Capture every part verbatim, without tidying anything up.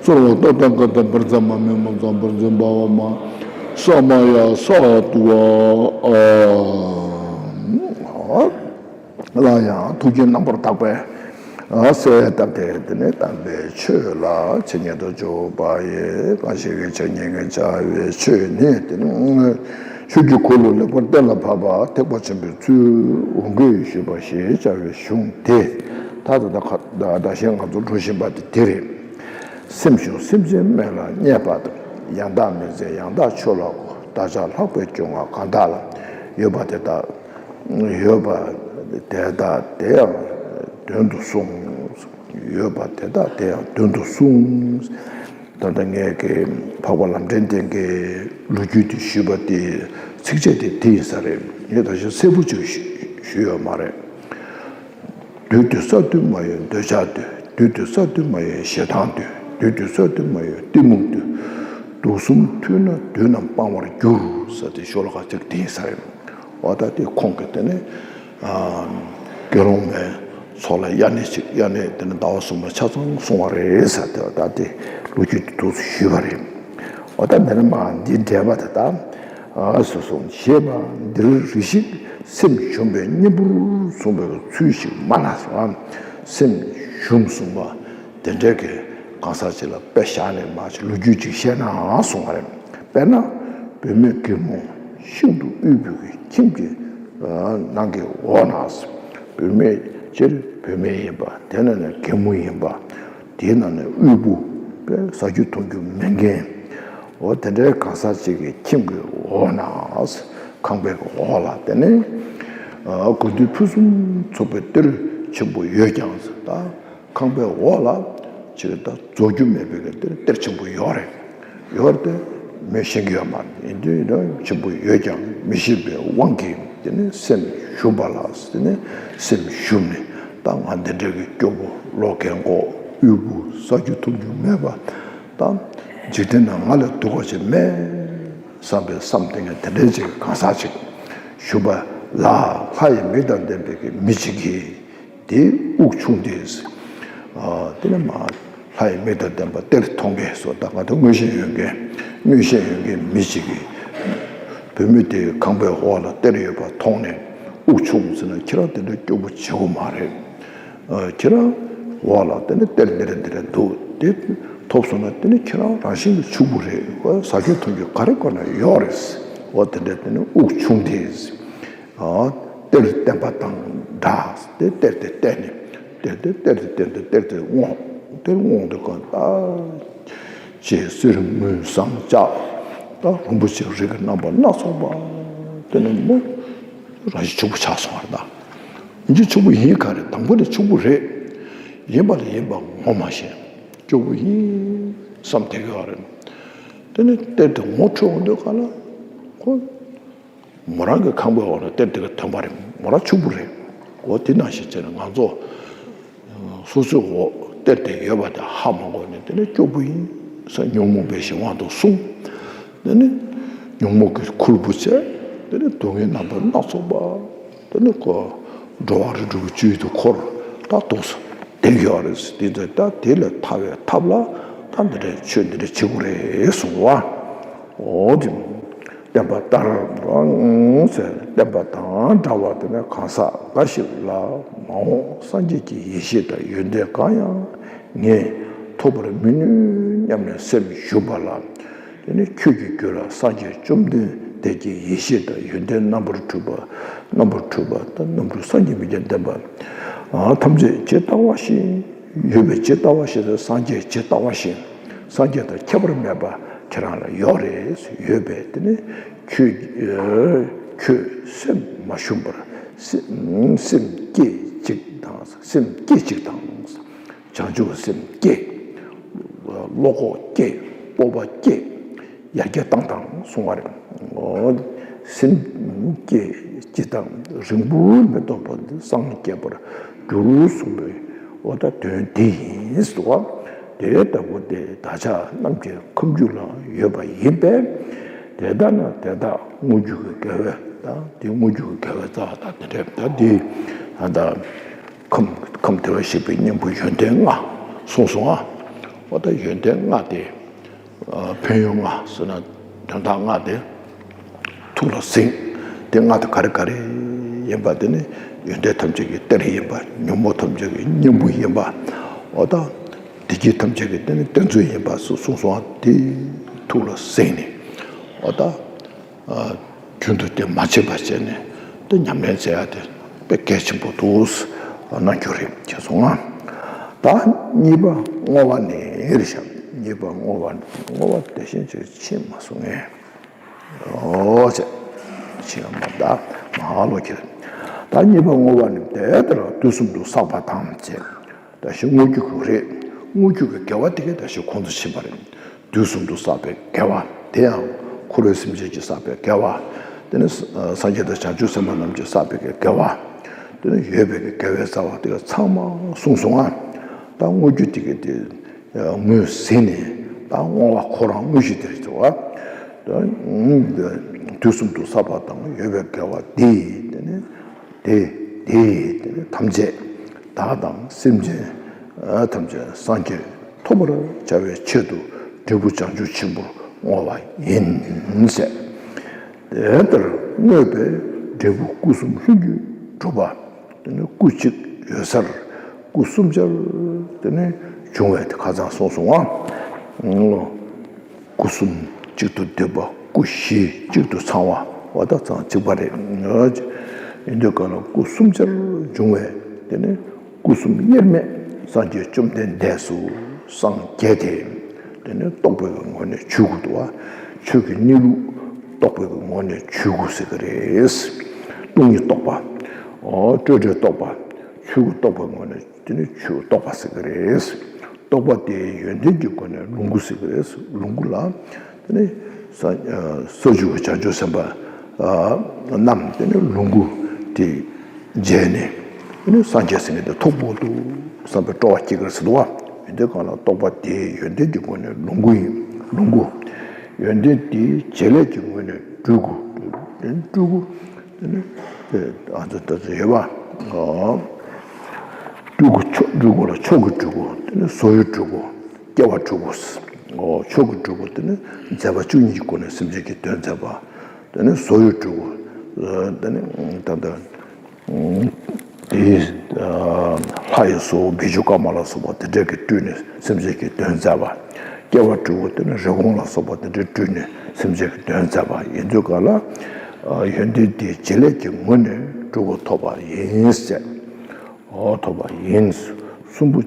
གསོལ་བ་ཏོག་ཙམ་ཀ་ཏ་བར་མཚམས་མ་མེད་མ་ཙམ་བར་འཛིན་པ་བ་མ་ས་མ་ཡ་ས་ཏུ་བ་ཨ། ལ་ཡང་ཐུགས་རྗེ་རྣམ་པར་དག་པས་ཨ་གསལ་བཏབ་སྟེ། དེ་ནས་དམ་པའི་ཆོས་ལ་ཇི་སྙེད་དུ་འཇུག་པ་ཡི། གང་ཞིག་གི་ཆ་ཉིད་ཀྱི་བྱ་བའི་ཆོས་ནི་དེ་ནི་ཆོས་ཀྱི་འཁོར་ལོ་ལེགས་པར་གཏན་ལ་ཕབ་པ་ཐེག་པ་ཆེན་པོའི་ཚུལ་འོང་སྐུལ་ཞུས་པ་ཞེས་བྱ་བའི་གཞུང་དེ། ད་ད་ད་ད་བཞིན་ང་ཚོ་འགྲོ་བཞིན་པ་དེ་དེ་རེད། སེམས་ཞུམ་སེམས་ཅན་སྨད་ལ་བསྙད་པ་དང་། ཡང་དག་མི་འཛིན་ཡང་དག་ཆོས་ལ་གོམས། བདག་ཅག་ལྷག་པའི་སྤྱོད་ངན་གང་དག་ལ། ཡོད་པ་དེ་དག་ཡོད་པ་དེ་དག་དེ་ཡང་དོན་དུ་གསུངས། ཡོད་པ་དེ་དག་དེ་ཡང་དོན་དུ་གསུངས། ད་ལྟ་ངས་ཀྱི་འཕགས་པ་ལམ་འདྲེན་བསྟན་གྱི་ལོ་རྒྱུས་དེ་ཞུས་པ་དེ་ཚིགས་བཅད་དེ་དེ་ཡིན་ས་རེད། ངས་ད་ཞིག་གསལ་པོ་ཅིག་ཞུ་ཞུས་ཡོད་མ་རེད། དུས་དུས་ས་དུས་མ་ཡོད་འདོད་ཆགས་དུས། དུས་དུས་ས་དུས་མ་ཡོད་ཞེ་སྡང་དུས། དུས་དུས་ས་དུས་མ་ཡོད་གཏི་མུག་དུས། དུག་གསུམ་མཐུད་ན་དུས་རྣམས་སྤང་བར་འགྱུར་ཟེར་ཏེ་ཤོ་ལོ་ཀ་ཅིག་དེ་ཡིན་ས་རེད། འོ་ད་དེ་ཁོང་གིས་དེ་ནས་ཨ་དགེ་སློང་མའི་ཚོགས་ལ་དབྱར་གནས་ཅིག་དབྱར་གནས་དེ་ནས་ཟླ་བ་གསུམ་པ་ཆ་ཚང་སོང་བ་རེད་ཟེར་ཏེ། འོ་ད་དེ་ལོ་རྒྱུས་དེ་འདུག་སེ་ཞུས་པ་རེད། འོ་ད་འདི་ནས་མ་འདི་འགྲེལ་པ་དེ་དག་ཨ་སོ་སོ་ཞེས་པ་འདིར་རེ་ཞིག་སེམས་ཞུམ་པའི་གཉེན་པོར་གསུངས་པའི་ཚུལ་ཞིག་མ་ལགས་སོ། སེམས་ཞུམ་གསུངས་པ་དེ་འདྲའི་གི་གང་ཟག་ཅིག་ལ་དཔེ་བཞག་ནས་མ་ཅིག་ལོ་རྒྱུས་ཅིག་བཤད་ན་གསུངས་པ་རེད། དཔེར་ན་བུད་མེད་རྒན་མོ་ཤིན་ཏུ་དབུལ་པོའི་ཁྱིམ་གྱི་ནང་གི་འོག་ན། བུད་མེད་སྤྱིར་བུད་མེད་ཡིན་པ་དེ་ན་ནས་རྒན་མོ་ཡིན་པ། དེའི་ནང་ནས་དབུལ་པོ་པའི་ཟ་རྒྱུ་འཐུང་རྒྱུ་མེད་མཁན། འོ་དེ་འདྲའི་གང་ཟག་ཅིག་གི་ཁྱིམ་གྱི་འོག་ན་ཁང་པའི་འོག་ལ་དེ་ནས་དགོས་འདོད་ཕུན་སུམ་ཚོགས་པའི་གཏེར་ཆེན་པོ་ཡོད་ཀྱང་ད་ཁང་པའི་འོག་ལ་ཅིག་ད་རྫོགས་རྒྱུ་མེད་པའི་གཏེར་གཏེར་ཆེན་པོ་ཡོད་རེད། ཡོད་དེ་མི་ཤེས་ཀྱི་ཡོད་མ་རེད། ཡིན་དུས་ཡིན་ན་ཆེན་པོ་ཡོད་ཀྱང་མི་ཤེས་པའི་དབང་གིས་དེ་ནས་སེམས་ཞུམ་པ་ལ། དེ་ནས་སེམས་ཞུམ་ནས་ད་ང་འདི་འདྲ་གི་སྐྱོ་པོ་ལོ་རྒན་འཁོགས་དབུལ་པོ་ཟ་རྒྱུ་འཐུང་རྒྱུ་མེད་པ། ད་འཇིག་རྟེན་ན་ང་ལས་སྡུག་པ་ཞིག་མེད་བསམ་པའི་བསམ་དེ་ངས་དེ་འདྲའི་ཅིག་གང་ཟག་ཅིག་ཞུམ་པ་ལ། ལྷ་ཡི་མིག་དང་ལྡན་པའི་གི་མི་ཅིག་གིས་དེ་དབུགས་ཕྱུང་སྟེ། ཨ་དེ་ནས་མ་ལྷ་ཡི་མིག་དང་ལྡན་པ་གཏེར་མཐོང་མཁན་སོ། ད་ང་ཚོ་མངོན་ཤེས་ཡོད་མཁན་མངོན་ཤེས་ཡོད་མཁན་མི་ཅིག་གིས་བུད་མེད་དེའི་ཁང་པའི་འོག་ལ་གཏེར་ཡོད་པ་མཐོང་ནས་དབུགས་ཕྱུང་ཟེར་ན། ཁྱེད་རང་དེ་འདྲ་སྐྱོ་པོ་བྱེད་དགོས་མ་རེད། ཨ་ཁྱེད་རང་འོག་ལ་དེ་ནས་གཏེར་འདི་འདྲ་འདི་འདྲ་འདུག་དེ་ཐོབ་སོང་ན་དེ་ནི་ཁྱེད་རང་རང་བཞིན་གྱི་ཕྱུག་པོ་རེད། ཟ་རྒྱུ་འཐུང་རྒྱུ་ག་རེ་དགོས་ན་ཡོད་རེད། འོ་དེ་འདྲ་དེ་ནས་དབུགས་ཕྱུང་སྟེ། ཨ་གཏེར་བསྟན་པ་དང་འདྲ་སྟེ་གཏེར་དེ་བསྟན་ནས་གཏེར་དེ་གཏེར་དེ་བསྟན་ཏེ་གཏེར་དེ་བསྔོགས། གཏེར་བསྔོགས་འདི་གང་ལྟར་ཅེས་གསེར་དངུལ་ཟངས་ལྕགས་ད་རིན་པོ་ཆེ་རིགས་ཀྱི་རྣམ་པ་སྣ་ཚོགས་པ་དེ་ནི་མོ་རང་བཞིན་ཕྱུག་པོ་ཆགས་སོང་བ་རེད། ད་ཡིན་གཅིག་ཕྱུག་པོ་ཡིན་ག་རེད། དང་པོ་ནས་ཕྱུག་པོ་རེད། ཡིན་པ་ལ་ཡིན་པ་ངོ་མ་ཤེས་སྐྱོ་པོ་ཡིན་བསམ་བསྡད་ཀྱི་ཡོད་རེད། དེ་ནི་གཏེར་དེ་ངོ་འཕྲོད་འོང་དུས་ག་ལ་ཁོ། མོ་རང་གི་ཁང་པའི་འོག་ལ་གཏེར་དེ་ག་ཐོན་པ་རེད། མོ་རང་ཕྱུག་པོ་རེད། འོ་དེ་ནང་བཞིན་བྱས་ནས་ང་ཚོ་སོ་སོའི་འོག་གཏེར་དེ་ཡོད་པ་དེ་ཧ་མ་གོ་ནས་དེ་ནས་སྐྱོ་པོ་ཡིན་ས་ཉོན་མོངས་པའི་གཞན་དབང་དུ་སོང་། དེ་ནས་ཉོན་མོངས་ཀྱི་ཁུར་པོ་བྱས། དེ་ནས་སྡུག་བསྔལ་རྣམ་པ་སྣ་ཚོགས་པ། དེ་ནས་ཁོ་འགྲོ་བ་རིགས་དྲུག་གི་བཅུད་དུ་འཁོར་ད་འདུག་སེ་བསྡད་ཡོད་རེད། དེ་ཚོ་ད་དེ་ལས་ཐར་བའི་ཐབས་ལ་ད་འདི་འདྲའི་ཆོས་འདི་འདྲ་བྱེད་དགོས་རེད་གསུངས་པ། འོ་དེ་བསྟན་པ་ལྟར་རང་ཟེར་བསྟན་པ་དང་འདྲ་བ་དེ་ནས་གང་ཟག་འགའ་ཞིག་ལ་མ་འོངས་སངས་རྒྱས་ཀྱི་ཡེ་ཤེས་དང་ཡོན་ཏན་གང་ཡང་ངས་ཐོབ་པར་མི་ནུས་སྙམ་ནས་སེམས་ཞུམ་པ་ལ། དེ་ནི་ཁྱོད་ཀྱི་རྒྱུད་ལ་སངས་རྒྱས་བཅོམ་ལྡན་འདས་ཀྱི་ཡེ་ཤེས་དང་ཡོན་ཏན་རྣམ་པར་འཕྲུལ་པ། རྣམ་པར་འཕྲུལ་པ་དང་རྣམ་གྲོལ་སངས་རྒྱས་མིང་ཅན་བསྟན་པ་ཐམས་ཅད་ཇི་ལྟ་བ་བཞིན་ཡོད་པས། ཇི་ལྟ་བ་བཞིན་དུ་སངས་རྒྱས་ཇི་ལྟ་བ་བཞིན་སངས་རྒྱས་དང་ཁྱད་པར་མེད་པ་ཁྱེད་རང་ལ་ཡོད་རེད། ཡོད་པས་དེ་ནི་ཁྱོད་ཁྱོད་སེམས་མ་ཞུམ་པར་སེམས་སེམས་བསྐྱེད་ཅིག་དང་། སེམས་བསྐྱེད་ཅིག་དང་། བྱང་ཆུབ་སེམས་བསྐྱེད། བློ་ཁོག་བསྐྱེད། སྤོབས་པ་བསྐྱེད། ཡར་རྒྱས་བཏང་དང་གསུང་བ་རེད། འོ། སེམས་བསྐྱེད་ཅིག་དང་རིང་པོར་མི་ཐོགས་པར་སངས་རྒྱས་པར་འགྱུར་གསུངས་པའི་འོ་ད་དོན་དེ་ཡིན་ཟེར་བ། དེ་ལྟ་བུ་དེ་བདག་ཅག་རྣམས་ཀྱི་ཁམས་རྒྱུད་ལ་ཡོད་པ་ཡིན་པས། དེ་ལྟ་ན་དེ་དག་དངོས་རྒྱུ་གི་དགེ་བའི་ད་དེ་དངོས་རྒྱུ་གི་དགེ་བའི་རྩ་བ་དང་དེ་འདྲ་ད་དེ་ད་ལྟ། ཁམས་ཁམས་བདེ་བར་གཤེགས་པའི་སྙིང་པོ་ཡོན་ཏན་ལྔ་གསུངས་སོང་ཨ། འོ་ད་ཡོན་ཏན་ལྔ་དེ། ཨ། ཕན་ཡོན་ལྔ་ཟེར་ན་དོན་དག་ལྔ་དེ་ཐུགས་ལ་ཟིན། དེ་ལྔ་དེ་ག་རེ་ག་རེ་ཡིན་པ་དེ་ནི་ཡོན་ཏན་ཐམས་ཅད་ཀྱི་གཏེར་ཡིན་པ། ཉོན་མོངས་ཐམས་ཅད་ཀྱི་གཉེན་པོ་ཡིན་པ། འོ་ད་བདེ་སྐྱིད་ཐམས་ཅད་ཀྱི་དེ་ནི་གཏེར་མཛོད་ཡིན་པ་སོགས་གསུངས་སོང་བ་དེ་ཐུགས་ལ་ཟིན་ནས། འོ་ད། ཨ། རྒྱུན་དུ་དེ་མ་བརྗེད་པ་བྱས་ནས་དེ་ཉམས་ལེན་བྱེད་ཡ་དེ་དཔེ་གལ་ཆེན་པོ་འདུག་གནང་རྒྱུ་རེད་ཅེས་གསུངས། ད་གཉིས་པ་བསྔོ་བ་ནི་རེད་ཤག་གཉིས་པ་བསྔོ་བ་ནི། བསྔོ་བ་དེ་བཞིན་ཅིག་ཕྱིན་མ་སོང་ངས། ཨོ་ཙེ། ཕྱིན་མ་ད་མ་ཧ་ལོ་ཁྱེར། ད་གཉིས་པ་བསྔོ་བ་ནི་དེ་ལྟར་དུས་གསུམ་དུ་བསགས་པ་དང་བཅས། ད་ཞིག་བསྔོ་རྒྱུ་གི་རེད། བསྔོ་རྒྱུ་གི་དགེ་བ་དེ་གས་ད་ཞིག་ཁོང་དུ་ཕྱིན་པ་རེད། དུས་གསུམ་དུ་བསགས་པའི་དགེ་བ་དེ་ཡང་འཁོར་བའི་སེམས་ཅན་གྱིས་བསགས་པའི་དགེ་བ། དེ་ནི་སངས་རྒྱས་དང་བྱང་ཆུབ་སེམས་དཔའ་རྣམས་ཀྱིས་བསགས་པའི་དགེ་བ། དེ་ནི་ཡོད་པའི་དགེ་བའི་རྩ་བ་དེ་གས་ཚང་མ་གསུངས་སོང་ང་། ད་བསྔོ་རྒྱུ་དེ་གས་དེ་ངོས་ཟིན་ནས་ད་བསྔོ་བ་ཁོ་རང་དངོས་གཞི་དེ་རེད་ཟེར་བ། ད་དུས་གསུམ་དུ་བསགས་པ་དང་ཡོད་པའི་དགེ་བ་དེ་དེ་ནི། དེ་དེ་དེ་ནི་ཐམས་ཅད་བདག་དང་སེམས་ཅན་ཐམས་ཅད་སངས་རྒྱས་ཐོབ་པར་བྱ་བའི་ཆེད་དུ་འབྲས་བུ་བྱང་ཆུབ་ཆེན་པོར་བསྔོ་བ་ཡིན་ཟེར། དེ་ལྟར་བསྔོས་པས་འབྲས་བུ་སྐུ་གསུམ་ལྷུན་གྱིས་གྲུབ་པ། དེ་ནི་སྐུ་གཅིག་ཡོད་སར་སྐུ་གསུམ་ཆར་དེ་ནི་འབྱུང་བས་དེ་ཁ་ཚང་གསུངས་སོང་ང་། སྐུ་གསུམ་གཅིག་ཏུ་བསྡུས་པ། སྐུ་བཞི་གཅིག་ཏུ་ཚང་བ། འོ་ད་ཚང་གཅིག་པ་རེད། ཡིན་དུས་གང་ལ་སྐུ་གསུམ་ཆར་འབྱུང་བས་དེ་ནི་སྐུ་གསུམ་དབྱེར་མེད་སངས་རྒྱས་བཅོམ་ལྡན་འདས་སུ་སངས་རྒྱས་ཏེ། དེ་ནི་རྟོགས་པའི་ངོས་ནས་ཆོས་སྐུ་འདུག་བ། ཆོས་ཀྱི་གནས་ལུགས་རྟོགས་པའི་ངོས་ནས་ཆོས་སྐུ་ཟེར་གི་རེད། སྟོང་ཉིད་རྟོགས་པ། འོ་སྤྲོས་བྲལ་རྟོགས་པ། ཆོས་སྐུ་རྟོགས་པའི་ངོས་ནས། དེ་ནི་ཆོས་རྟོགས་པ་ཟེར་གི་རེད། རྟོགས་པ་དེའི་ཡོན་ཏན་གྱི་སྒོ་ནས་ལོངས་སྐུ་ཟེར་གི་རེད། ལོངས་སྐུ་ལ་དེ་ནི་ས་ས་བཅུ་པའི་བྱང་ཆུབ་སེམས་དཔའ་རྣམས་དེ་ནི་ལོངས་སྐུ་དེ་མཇལ་ནས་དེ་ནི་སངས་རྒྱས་ཟེར་མཁན་དེ་ཐོབ་དགོས་འདུག་བསམ་པའི་སྤྲོ་བ་སྐྱེ་གི་རེད་ཟེར་འདུག་བ། ཡོན་ཏན་གང་ལ་རྟོགས་པ་དེའི་ཡོན་ཏན་གྱི་སྒོ་ནས་ལོངས་སྐུ་ཡིན། ལོངས་སྐུ། ཡོན་ཏན་དེའི་བྱེད་ལས་ཀྱི་ངོས་ནས་སྤྲུལ་སྐུ། སྤྲུལ་སྐུ། དེ་ནི་ཨ་ཙི་ད་ཙི་ཡོད་པ། སྤྲུལ་སྐུ་མཆོག་སྤྲུལ་སྐུ་ལ་མཆོག་གི་སྤྲུལ་སྐུ། དེ་ནི་བཟོ་བོའི་སྤྲུལ་སྐུ། སྐྱེ་བ་སྤྲུལ་སྐུ། མཆོག་གི་སྤྲུལ་སྐུ་དེ་ནི་མཛད་པ་བཅུ་གཉིས་ཀྱི་སྒོ་ནས་སེམས་ཅན་གྱི་དོན་མཛད་པ། དེ་ནི་བཟོ་བོའི་སྤྲུལ་སྐུ། དེ་ནི་ད་ལྟ་དེ་ལྷ་ཡི་བཟོ་བོ་བི་ཅུ་ཀརྨ་ལ་སོགས་པ་དེ་འདྲ་གིས་སྤྲུལ་ནས་སེམས་ཅན་གྱི་དོན་མཛད་པ། སྐྱེ་བ་སྤྲུལ་སྐུ་དེ་ནི་རི་བོང་ལ་སོགས་པ་དེ་འདྲས་སྤྲུལ་ནས་སེམས་ཅན་གྱི་དོན་མཛད་པ་ཡིན་དུས་ག་ལ། ཡོན་ཏན་དེའི་བྱེད་ལས་ཀྱི་ངོས་ནས་སྤྲུལ་སྐུ་ཐོབ་པ་ཡིན་ཟེར། འོ་ཐོབ་པ་ཡིན། གསུམ་པོ།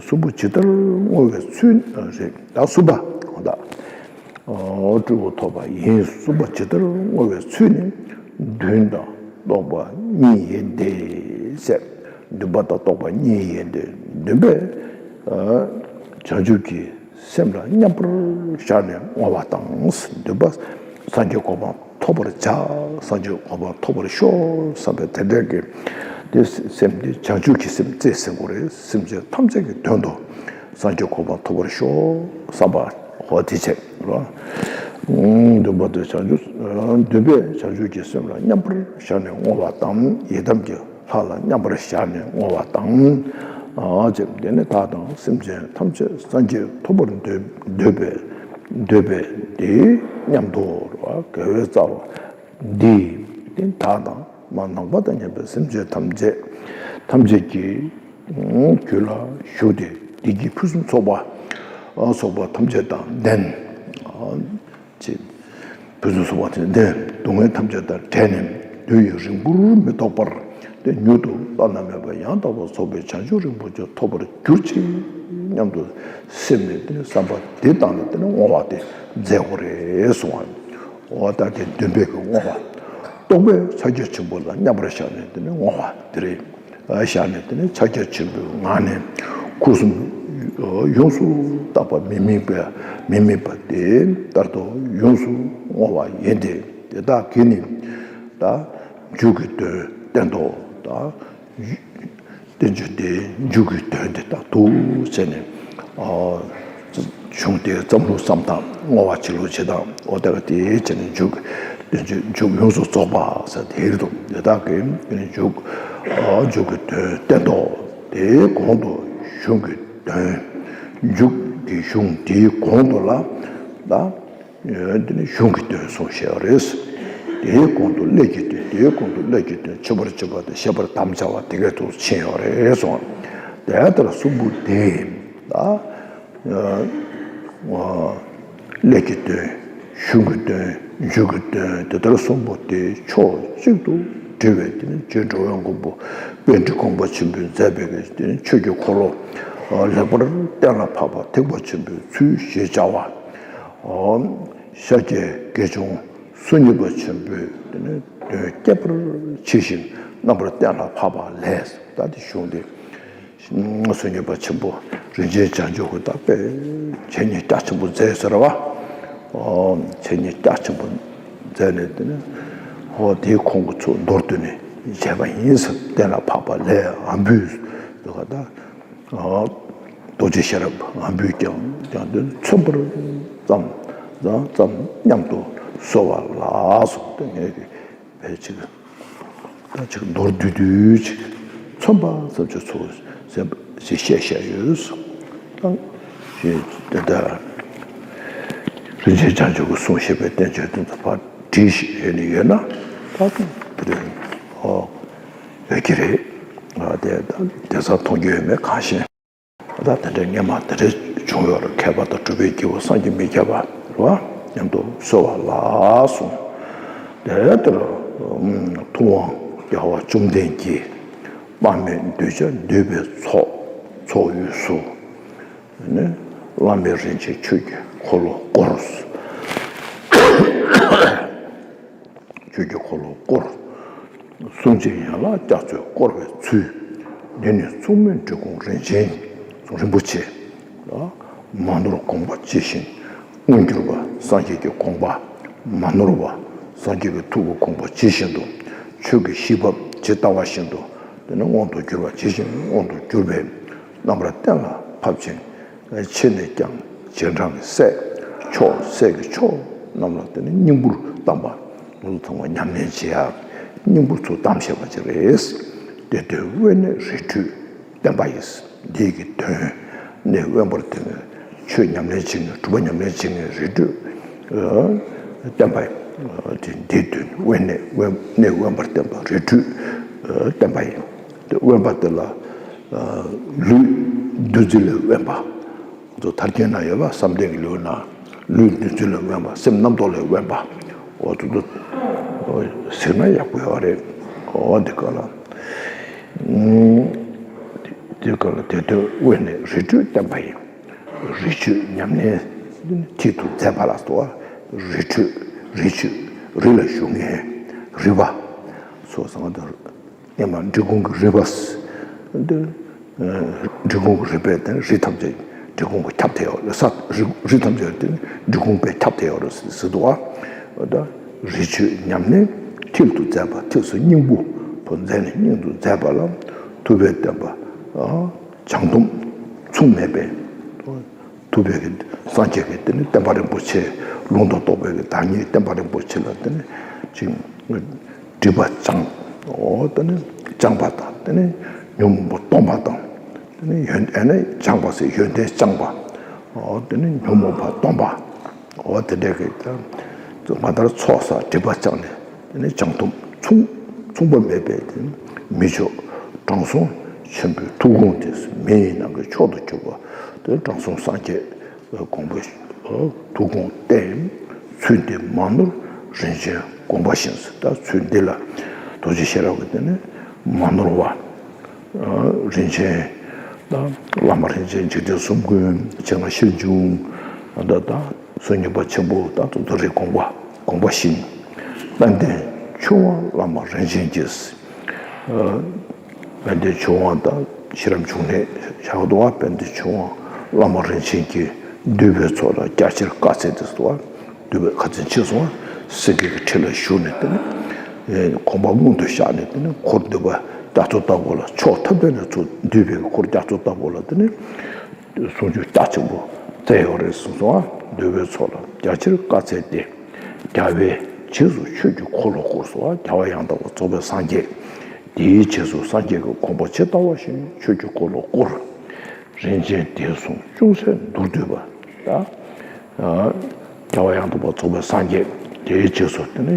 གསུམ་པོ་ཇི་ལྟར་བསྔོ་བའི་ཚུལ་རེད། ད་གསུམ་པ་གོ་ད། འོ་སྤྲུལ་སྐུ་ཐོབ་པ་ཡིན། གསུམ་པ་ཇི་ལྟར་བསྔོ་བའི་ཚུལ་ནི། མདུན་དང་རྟོག་པ་གཉིས་ཡིན་ཏེ་ཟེར། མདུན་པ་དང་རྟོག་པ་གཉིས་ཡིན་ཏེ། མདུན་པས་བྱང་ཆུབ་ཀྱི་སེམས་ལ་མཉམ་པར་བཞག་ནས་བསྔོ་བ་དང་། མདུན་པ་སངས་རྒྱས་གོ་འཕང་ཐོབ་པར་བྱ། སངས་རྒྱས་གོ་འཕང་ཐོབ་པར་ཤོག་བསམ་པའི་དེ་འདྲ་གི་དེ་སེམས་དེ་བྱང་ཆུབ་ཀྱི་སེམས་རྩེ་ཟེར་དགོས་རེད། སེམས་ཅན་ཐམས་ཅད་ཀྱི་དོན་དུ་སངས་རྒྱས་གོ་འཕང་ཐོབ་པར་ཤོག་བསམ་པ་འོ་དེ་བྱས་རོ། མདུན་པ་དེ་བྱང་ཆུབ། མདུན་པས་བྱང་ཆུབ་ཀྱི་སེམས་ལ་མཉམ་པར་བཞག་ནས་བསྔོ་བ་དང་། ཡི་དམ་གྱི་ལྷ་ལ་མཉམ་པར་བཞག་ནས་བསྔོ་བ་དང་། ཨ་ཅེ་དེ་ནི་བདག་དང་སེམས་ཅན་ཐམས་ཅད་སངས་རྒྱས་ཐོབ་པར་འདོད་འདོད་པས་འདོད་པས་དེའི་མཉམ་དུ་རོ། དགེ་བའི་རྩ་བ་འདི་དེ་བདག་དང་མ་ནང་པ་དང་མཉམ་པའི་སེམས་ཅན་ཐམས་ཅད་ཐམས་ཅད་ཀྱི་རྒྱུད་ལ་ཞུགས་ཏེ་བདེ་སྐྱིད་ཕུན་སུམ་ཚོགས་པ་ཚོགས་པ་ཐམས་ཅད་དང་ལྡན། ཅེས། ཕུན་སུམ་ཚོགས་པ་དེ་ལྡན། སྡུག་བསྔལ་ཐམས་ཅད་དང་བྲལ་ནས་དུས་ཡུན་རིང་པོར་མི་ཐོགས་པར་དེ་མྱུར་དུ་བླ་ན་མེད་པ་ཡང་དག་པར་རྫོགས་པའི་བྱང་ཆུབ་རིན་པོ་ཆེ་ཐོབ་པར་གྱུར་ཅིག་སྙམ་དུ་སེམས་ནས་དེ་ནས་བསམ་པ་དེ་བཏང་ནས་དེ་ནས་བསྔོ་བ་དེ་མཛད་དགོས་རེད་གསུངས་པ། འོ་ད་དེ་འདུན་པའི་གི་བསྔོ་བ། རྟོགས་པས་ཕྱག་རྒྱ་ཆེན་པོ་ལ་མཉམ་པར་བཞག་ནས་དེ་ནས་བསྔོ་བ་དེ་རེད། བཞག་ནས་དེ་ནས་ཕྱག་རྒྱ་ཆེན་པོའི་ངང་ནས་སྐུ་གསུམ་ཡོངས་སུ་དག་པ་མི་དམིགས་པ་མི་དམིགས་པ་དེ་ལྟར་དུ་ཡོངས་སུ་བསྔོ་བ་ཡིན་ཏེ། དེ་དག་གིས་ནི་ད་མཇུག་གི་དོན་བསྟན་ཏོ། ད་བསྟན་བཅོས་དེ་མཇུག་གི་དོན་དེ་ལྟར་དུ་བྱས་ནས། གཞུང་དེའི་བརྩམས་ལུགས་བརྩམས་སྟངས། བསྔོ་བ་བྱེད་ལུགས་བྱེད་སྟངས། འོ་ད་ག་དེ་བྱས་ནས་མཇུག་གི་དོན་བྱེད་མཇུག་ཡོངས་སུ་རྫོགས་པ་ཟེར་དེ་རེད་དོ། དེ་དག་གིས་མཇུག་མཇུག་གི་དོན་བསྟན་ཏོ། དེའི་གོང་དུ་གཞུང་གི་དོན་མཇུག་ གི་གཞུང་དེའི་གོང་དུ་ལ་ད་དེ་ནི་གཞུང་གི་དོན་གསུངས་བཞག་ཡོད་རེད། དེའི་གོང་དུ་ཀླད་ཀྱི་དོན། དེའི་གོང་དུ་ཀླད་ཀྱི་དོན། འཆད་པར་བྱེད་པ་དང་བཤད་པར་དམ་བཅའ་བ་དེ་གའི་ཐོག་ཕྱིན་ཡོད་རེད་གསུངས། དེ་ལྟར་གསུམ་པོ་དེ་ད་ཀླད་ཀྱི་དོན། གཞུང་གི་དོན། མཇུག་གི་དོན། དེ་ལྟར་གསུམ་པོ་དེ་ཕྱོགས་གཅིག་ཏུ་དྲིལ་བའི་དེ་ནི་རྗེ་འགྲོ་བའི་མགོན་པོ་པཎ་ཌི་དགོངས་པ་ཆེན་པོས་མཛད་པའི་དེ་ནི་ཆོས་ཀྱི་འཁོར་ལོ་ལེགས་པར་གཏན་ལ་ཕབ་པ་ཐེག་པ་ཆེན་པོའི་ཚུལ་ཞེས་བྱ་བ། ཤཱཀྱའི་དགེ་སློང་གསུང་ཉན་པ་ཆེན་པོས་དེ་ནི་དོན་རྒྱས་པར་ཕྱེ་ཞིང་རྣམ་པར་གཏན་ལ་ཕབ་པ་ལས། ད་དེ་གཞུང་དེ། གསུང་ཉན་པ་ཆེན་པོ་རིན་ཆེན་བྱང་ཆུབ་ཀྱིས་ད་དཔེ་འཆད་ཉན་རྒྱ་ཆེན་པོ་མཛད་ཟེར་བ། འཆད་ཉན་རྒྱ་ཆེན་པོ་མཛད་ནས་དེ་ནས་ཧོ་དེའི་ཁོང་གི་ཚོ་མདོར་བསྡུས་ནས་བྱས་པ་ཡིན་ཟེར། གཏན་ལ་ཕབ་པ་ལས། ཨམ་བུས་དུ་ག་ད་རྡོ་རྗེ་ཤེས་རབ་ཨམ་བུས་ཀྱང་ཀྱང་དོན་མཚོན་པར་ཙམ་ཙམ་མཉམ་དུ་གསོལ་བ་ལགས་སོ། དེ་ངས་ཀྱི་བས་ཅིག་ད་ཅིག་མདོར་བསྡུས་བསྡུས་ཅིག་མཚོན་པ་ཙམ་ཅིག་ཚོ་ཟེར་ཞེས་བཤད་བཤད་ཡོད། ད་ཞེས་དེ་ལྟར་རིན་ཆེན་བྱང་ཆུབ་ཀྱི་གསུང་བཤད་པའི་བསྟན་བཅོས་དེ་ཚོ་ཕར་བྲིས་ཤིག་ཡོད་ནི་ཡོད་ན་ད་དེ་རེད། ཨོ་ཡོད་ཀྱི་རེད། ཨ་དེ་ད་དེ་ཚོ་མཐོང་རྒྱུ་ཡོད་མེད་གང་ཤེས། ད་དེ་འདྲའི་སྔོན་མ་དེ་འདྲའི་བྱུང་ཡོད་རེད། མཁས་པ་དང་གྲུབ་པའི་སྐྱེས་བུ་སངས་རྒྱས་མི་ཁྱབ་པ་རེད་བ། མཉམ་དུ་གསོལ་བ་ལགས་གསུངས། དེ་ལྟར་ཐུབ་དབང་རྒྱལ་བ་བཅོམ་ལྡན་གྱིས་དཔག་མེད་གདུལ་བྱ་འདུས་པའི་ཚོགས་ཚོགས་དབུས་སུ་ནི་བླ་མེད་རིན་ཆེན་ཆོས་ཀྱི་འཁོར་ལོ་བསྐོར། ཆོས་ཀྱི་འཁོར་ལོ་བསྐོར། གསུང་ཆེན་ཡན་ལག་རྒྱ་མཚོས་བསྐོར་བའི་ཚུལ། འདི་ནི་མཚུངས་མེད་འབྲི་གུང་རིན་ཆེན་རིན་པོ་ཆེ་ལ། མ་ནོར་དགོངས་པ་ཇི་བཞིན་མངོན་གྱུར་པ། སངས་རྒྱས་ཀྱི་དགོངས་པ་མ་ནོར་བ། སངས་རྒྱས་ཀྱི་ཐུགས་ཀྱི་དགོངས་པ་ཇི་བཞིན་དུ། ཆོས་ཀྱི་གཞི་བབས་ཇི་ལྟ་བ་བཞིན་དུ་དེ་ནི་མངོན་དུ་གྱུར་པ་ཇི་བཞིན་མངོན་དུ་གྱུར་པའི་རྣམ་པར་གཏན་ལ་ཕབ་ཅིང་། ཕྱིར་ནས་ཀྱང་རྗེས་འབྲང་གི་སྲས་མཆོག་སྲས་ཀྱི་མཆོག་རྣམས་ལ་དེ་ནི་སྙིང་པོར་གཏམས་པ། ལུགས་ཚང་མ་ཉམས་ལེན་བྱེད་ཡག་སྙིང་པོ་ཚུར་གཏམས་བྱས་པ་ཅིག་རེད། དེ་དོན་དབེན་གནས་རི་ཁྲོད་བསྟན་པ་ཡིན། འདི་གི་དོན་གནས་དབེན་པར་བསྟན་པའི་ཆོས་ཉམས་ལེན་བྱེད་མཁན། གྲུབ་པ་ཉམས་ལེན་བྱེད་མཁན་རི་ཁྲོད་བསྟན་པ་ཡིན། དེ་འདིའི་དོན་དབེན་གནས་དབེན་གནས་དབེན་པར་བསྟན་པ་རི་ཁྲོད་བསྟན་པ་ཡིན། དེ་དབེན་པ་དེ་ལ་ལུས་འདུ་འཛི་ལས་དབེན་པ། ཚོ་ཐར་རྒྱན་ན་ཡོད་པ། བསམ་གཏན་གྱི་ལུས་ན་ལུས་འདུ་འཛི་ལས་དབེན་པ། སེམས་རྣམ་རྟོག་ལས་དབེན་པ། འོ་དེ་ཚོ་གཟིགས་ན་ཡག་པོ་ཡོད་རེད། འོ་འདི་ག་ལ་འདི་ག་ལ་དེ་དོན་དབེན་གནས་རི་ཁྲོད་བསྟན་པ་ཡིན། རི་ཆོས་ཉམས་ལེན་མཐིལ་དུ་མཛད་པ་ལ་སོགས། རི་ཁྲོད་རི་ཆོས་རི་ལ་བཞུགས་མཁན་རི་པ་སོགས་སང་དུ། སྔོན་མ་འབྲི་གུང་གི་རི་པ། འདི་འབྲི་གུང་གི་རི་པས་དེ་རི་ཐམས་ཅད་འབྲི་གུང་གིས་ཁྱབ་བསྡད་ཡོད་རེད། ས་རི་རི་ཐམས་ཅད་དེ་འབྲི་གུང་པས་ཁྱབ་བསྡད་ཡོད་རེད་ཟེར་འདུག་བ། ད་རི་ཆོས་ཉམས་ལེན་མཐིལ་དུ་མཛད་པ། ཐུགས་སུ་སྙིང་པོ་བོ་མཛད་ནས་སྙིང་དུ་མཛད་པ་ལ་ཐུབ་པའི་བསྟན་པ་བྱང་སྡོམ་མཚུངས་མེད་པའི། ཐུབ་པའི་གི་སངས་རྒྱས་ཀྱི་དེ་ནི་བསྟན་པ་རིན་པོ་ཆེ། ལུང་དང་རྟོགས་པའི་གི་བདག་ཉིད་བསྟན་པ་རིན་པོ་ཆེ་ལ་དེ་ནི་ཅིག་སྒྲིབ་པ་སྦྱང་། འོ་དེ་ནི་སྦྱངས་པ་དང་དེ་ནི་ཉོན་མོངས་པ་སྟོང་པ་དང་། དེ་ནི་ཡོན་ཨ་ནི་སྦྱངས་པ་ཟེར་ཡོན་ཏན་སྦྱངས་པ། འོ་དེ་ནི་ཉོན་མོངས་པ་སྟོང་པ། འོ་དེ་འདྲའི་གི་ད་ང་ལྟར་ཚོགས་བསགས་སྒྲིབ་པ་སྦྱངས་ནས། དེ་ནི་བྱང་སྡོམ་མཚུངས་མཚུངས་པ་མེད་པའི་དེ་ནི་མི་མཆོག་དྲང་སྲོང་ཆེན་པོའི་ཐུགས་དགོངས་དེ་མི་ཡི་ནང་གི་མཆོག་ཏུ་གྱུར་པ། དེ་དྲང་སྲོང་སངས་རྒྱས་དགོངས་པའི་ཐུགས་དགོངས་བསྟན། ཚུལ་འདི་མ་ནོར་རིན་ཆེན་དགོངས་པ་བཞིན། ད་ཚུལ་འདི་ལ་རྡོ་རྗེ་ཤེས་རབ་ཀྱིས་དེ་ནི་མ་ནོར་བ། རིན་ཆེན་ད་བླ་མ་རིན་ཆེན་འཇིག་རྟེན་གསུམ་མགོན་ཆེ་ང་ཤེར་འབྱུང་ད་ད་གསུང་ཉན་པ་ཆེན་པོ་ད་དོ་དོ་རི་དགོངས་པ་དགོངས་པ་བཞིན། དཔལ་ལྡན་ཆོས་དབང་བླ་མ་རིན་ཆེན་གྱིས། དཔལ་ལྡན་ཆོས་དབང་ད་ཤེས་རབ་འབྱུང་གནས་བཞག་འདུག་བ། དཔལ་ལྡན་ཆོས་དབང་བླ་མ་རིན་ཆེན་གྱིས་འདུས་པའི་ཚོགས་ལ་རྒྱ་ཆེར་བཀའ་སྩལ་ཏེ་འདུག་བ། འདུས་པའི་ཁ་ཚིག་ཕྱིས་སོང་བ། སེང་གེ་གི་ཁྲི་ལ་བཞུགས་ནས་དེ་ནི་དགོངས་པ་སྔོན་དུ་བཞག་ནས་དེ་ནི་འཁོར་འདུས་པ་རྒྱ་མཚོ་ལྟ་བུ་ལ། ཕྱོགས་ཐམས་ཅད་ནས་ཚུར་འདུས་པའི་འཁོར་རྒྱ་མཚོ་ལྟ་བུ་ལ་དེ་ནི་གསུང་ཆོས་རྒྱ་ཆེན་པོ་སྩལ་ཡོད་རེད་གསུངས་སོང་བ། འདུས་པའི་ཚོགས་ལ་རྒྱ་ཆེར་བཀའ་སྩལ་ཏེ། རྒྱལ་བའི་རྗེས་སུ་ཆོས་ཀྱི་འཁོར་ལོ་བསྐོར་སོང་བ། རྒྱལ་བ་ཡང་དག་པར་རྫོགས་པའི་སངས་རྒྱས། དེའི་རྗེས་སུ་སངས་རྒྱས་ཀྱི་དགོངས་པ་ཇི་ལྟ་བ་བཞིན་ཆོས་ཀྱི་འཁོར་ལོ་བསྐོར། རིན་ཆེན་དེས་བཟུང་ཅུང་ཟད་མདོར་བསྡུས་པ། ད་རྒྱལ་བ་ཡང་དག་པར་རྫོགས་པའི་སངས་རྒྱས། དེའི་རྗེས་སུ་དེ་ནི་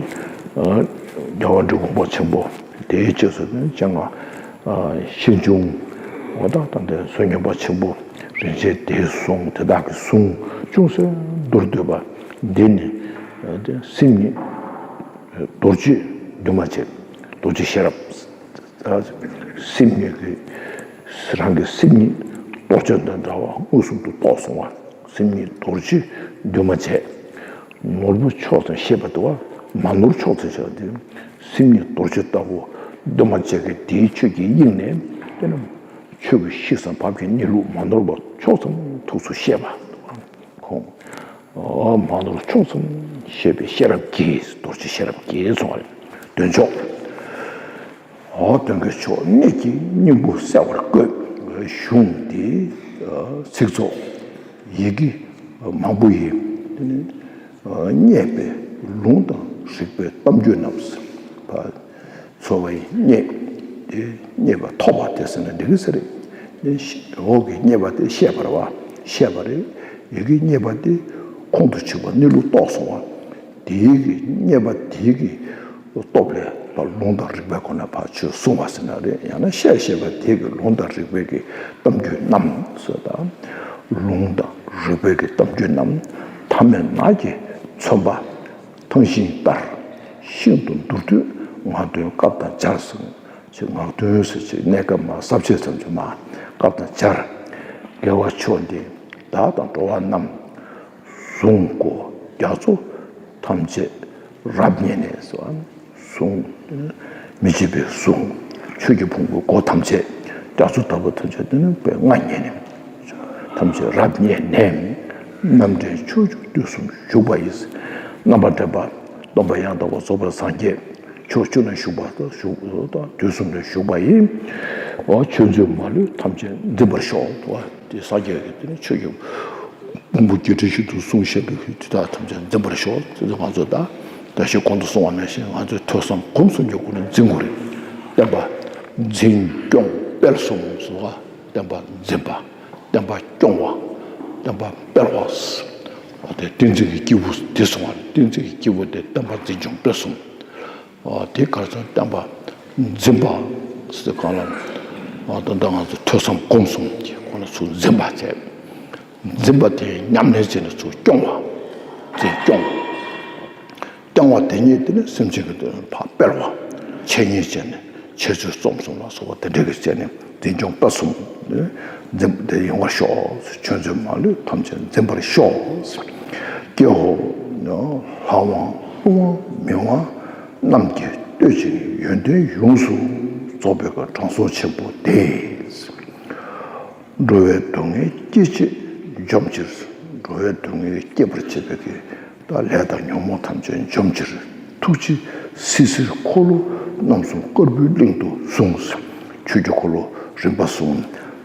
རྒྱལ་བ་འབྲི་གུང་པ་ཆེན་པོ། དེའི་རྗེས་སུ་དེ་ནི་སྤྱན་སྔ་ཤེར་འབྱུང་། འོ་ད་ད་ལྟའི་བསོད་སྙོམས་པ་ཆེན་པོ། རིན་ཆེན་དེས་བཟུང་དེ་དག་གི་གཟུངས་ཅུང་ཟད་མདོར་བསྡུས་པ་འདི་ནི་སེམས་ཉིད་རྡོ་རྗེ་འདུས་མ་བྱས། རྡོ་རྗེ་ཤེས་རབ། སེམས་ཉིད་ཀྱི་རང་གི་སེམས་ཉིད་རྡོ་རྗེ་དང་འདྲ་བ་མངོན་སུམ་དུ་རྟོགས་སོང་བ། སེམས་ཉིད་རྡོ་རྗེ་འདུས་མ་བྱས། ནོར་བུ་མཆོག་ཙམ་ཤེས་པ་དེ་བ། མ་ནོར་མཆོག་ཙམ་ཤེས་པ་དེ། སེམས་ཉིད་རྡོ་རྗེ་ལྟ་བུ་འདུས་མ་བྱས་ཀྱི་དེའི་ཆོས་ཀྱི་དབྱིངས་ནས་དེ་ནི་ཆོས་ཀྱི་གཤིས་སམ་བབ་ཀྱི་གནས་ལུགས་མ་ནོར་བ་མཆོག་ཙམ་ཐུགས་སུ་ཤེས་པ། ཁོང་། མ་ནོར་མཆོག་ཙམ་ཤེས་པའི་ཤེས་རབ་ཀྱིས། རྡོ་རྗེ་ཤེས་རབ་ཀྱིས་གསུངས་པ་རེད། དོན་མཆོག་འོ་དོན་གྱི་མཆོག་གནད་ཀྱི་སྙིང་པོ་གསལ་བར་བཀོད། གཞུང་འདིའི་ཚིག་ཚོགས་ཡི་གེ་མང་པོ་ཡིས་དེ་ནི་བསྙད་པའི་ལུང་དང་རིགས་པའི་གཏམ་རྒྱུད་རྣམས། ཚོར་བ་ཡི་བསྙད། དེ་བསྙད་པ་ཐོབ་པ་དེ་ཟེར་ན་འགྲིག་གི་ཟེར་རེད། འོག་གི་བསྙད་པ་དེ་བཤད་པ་རེད་བ། བཤད་པ་རེད། ཡི་གེ་བསྙད་པ་དེ་ཁོང་དུ་ཆུད་པ་གནས་ལུགས་རྟོགས་སོང་བ། དེའི་གི་བསྙད་པ་དེའི་གི་སྟོབས་ལས་ལུང་དང་རིགས་པའི་སྒོ་ནས་ཕར་ཆོས་གསུངས་པ་ཟེར་ན་རེད། ཡང་ན་བཤད་བཤད་པ་དེའི་གི་ལུང་དང་རིགས་པའི་གི་གཏམ་རྒྱུད་རྣམས་ཟེར། ད་ལུང་དང་རིགས་པའི་གི་གཏམ་རྒྱུད་རྣམས་ཐ་མལ་ནགས་ཀྱི་ཚོན་པ་ཐང་ཤིང་ལྟར་ཤིན་ཏུ་མདོར་བསྡུས་ངག་འདོན་སྐབས་དང་སྦྱར་ཟེར། ཅིག་ངག་འདོན་ཟེར་ཅིག་གནས་སྐབས་མ་ཟབ་ཆོས་ཙམ་གྱི་མ་སྐབས་དང་སྦྱར། དགེ་བ་མཆོག་འདི་བདག་དང་འགྲོ་བ་རྣམས། གཟུངས་སྐུ་རྒྱ་མཚོ་ཐམས་ཅད་རབ་མཉེས་ནས་ཟེར་བ། གཟུངས། མི་ཕྱེད་པའི་གཟུངས། ཆོས་ཀྱི་ཕུང་པོའི་སྒོ་ཐམས་ཅད་རྒྱ་མཚོ་ལྟ་བུ་ཐམས་ཅད་དེ་ནི་དཔེ་ལྔ་མཉེས་ནས། ཐམས་ཅད་རབ་མཉེས་ནས། རྣམ་འདྲེན་ཕྱོགས་བཅུ་དུས་གསུམ་བཞུགས་པ་ཡི། རྣམ་པར་འདྲེན་པ་སྟོན་པ་ཡང་དག་པར་རྫོགས་པའི་སངས་རྒྱས། ཕྱོགས་བཅུ་ན་བཞུགས་པ་དང་བཞུགས་དང་དུས་གསུམ་ན་བཞུགས་པ་ཡི། འོ་ཆོས་འཛིན་མ་ལུས་ཐམས་ཅད་འཛིན་པར་ཤོག་འོ་དེ་སངས་རྒྱས་ཀྱི་དེ་ནི་ཆོས་ཀྱི་ཕུང་པོ་བརྒྱད་ཁྲི་བཞི་སྟོང་གསུངས་བཞག་པའི་དེ་དག་ཐམས་ཅད་འཛིན་པར་ཤོག་དེ་ཚོ་ང་ཚོ་ད་ད་ཞིག་གོང་དུ་གསུངས་པ་ནང་བཞིན་ང་ཚོས་ཐོས་བསམ་སྒོམ་གསུམ་གྱི་སྒོ་ནས་འཛིན་དགོས་རེད། བསྟན་པ་འཛིན་སྐྱོང་སྤེལ་གསུམ་ཟེར་བ། བསྟན་པ་འཛིན་པ། བསྟན་པ་སྐྱོང་བ། བསྟན་པ་སྤེལ་བ། དེ་བསྟན་འཛིན་གྱི་སྐྱེས་བུ་དེ་གསུངས་པ་རེད། བསྟན་འཛིན་གྱི་སྐྱེས་བུ་དེ་བསྟན་པ་འཛིན་སྐྱོང་སྤེལ་གསུམ། དེ་གར་སོང་བསྟན་པ་འཛིན་པ་ཟེར་གང་ལ། ད་ལྟ་ང་ཚོ་ཐོས་བསམ་སྒོམ་གསུམ་གྱི་ཁོ་ན་ཚུར་འཛིན་པ་བྱས། འཛིན་པ་དེ་ཉམས་ལེན་བྱས་ནས་ཚུར་སྐྱོང་བ། འཛིན་སྐྱོང་། སྐྱོང་བ་དེ་ཉིད་དེ་ནི་སེམས་ཅན་གྱི་དོན་ཕར་སྤེལ་བ། འཆད་ཉན་བྱས་ནས་འཆད་རྩོད་རྩོམ་གསུམ་ལ་སོགས་པ་དེ་འདྲ་གི་བྱས་ནས་འཛིན་སྐྱོང་སྤེལ་གསུམ། འཛིན་དེ་ཡོང་བར་ཤོག་ཆོས་འཛིན་མ་ལུས་ཐམས་ཅད་འཛིན་པར་ཤོག་ཀྱེ་ཧོ། ལྷ་དབང་ཀླུ་དབང་མི་དབང་རྣམས་ཀྱིས་བསྟོད་ཅིང་ཡོན་ཏན་ཡོངས་སུ་རྫོགས་པའི་གི་དྲང་སྲོང་ཆེན་པོ་དེས། འགྲོ་བའི་སྡུག་བསྔལ་སྐྱེད་བྱེད་འཇོམས་ཕྱིར། འགྲོ་བའི་སྡུག་བསྔལ་སྐྱེད་པར་བྱེད་པའི་གི་ད་ལས་དང་ཉོན་མོངས་ཐམས་ཅད་འཇོམས་ཕྱིར། ཐུགས་རྗེས་བསིལ་ཟེར་འཁོར་ལོ་རྣམ་གསུམ་དཀར་པོའི་གླིང་དུ་གསུངས། ཆོས་ཀྱི་འཁོར་ལོ་རིམ་པ་གསུམ།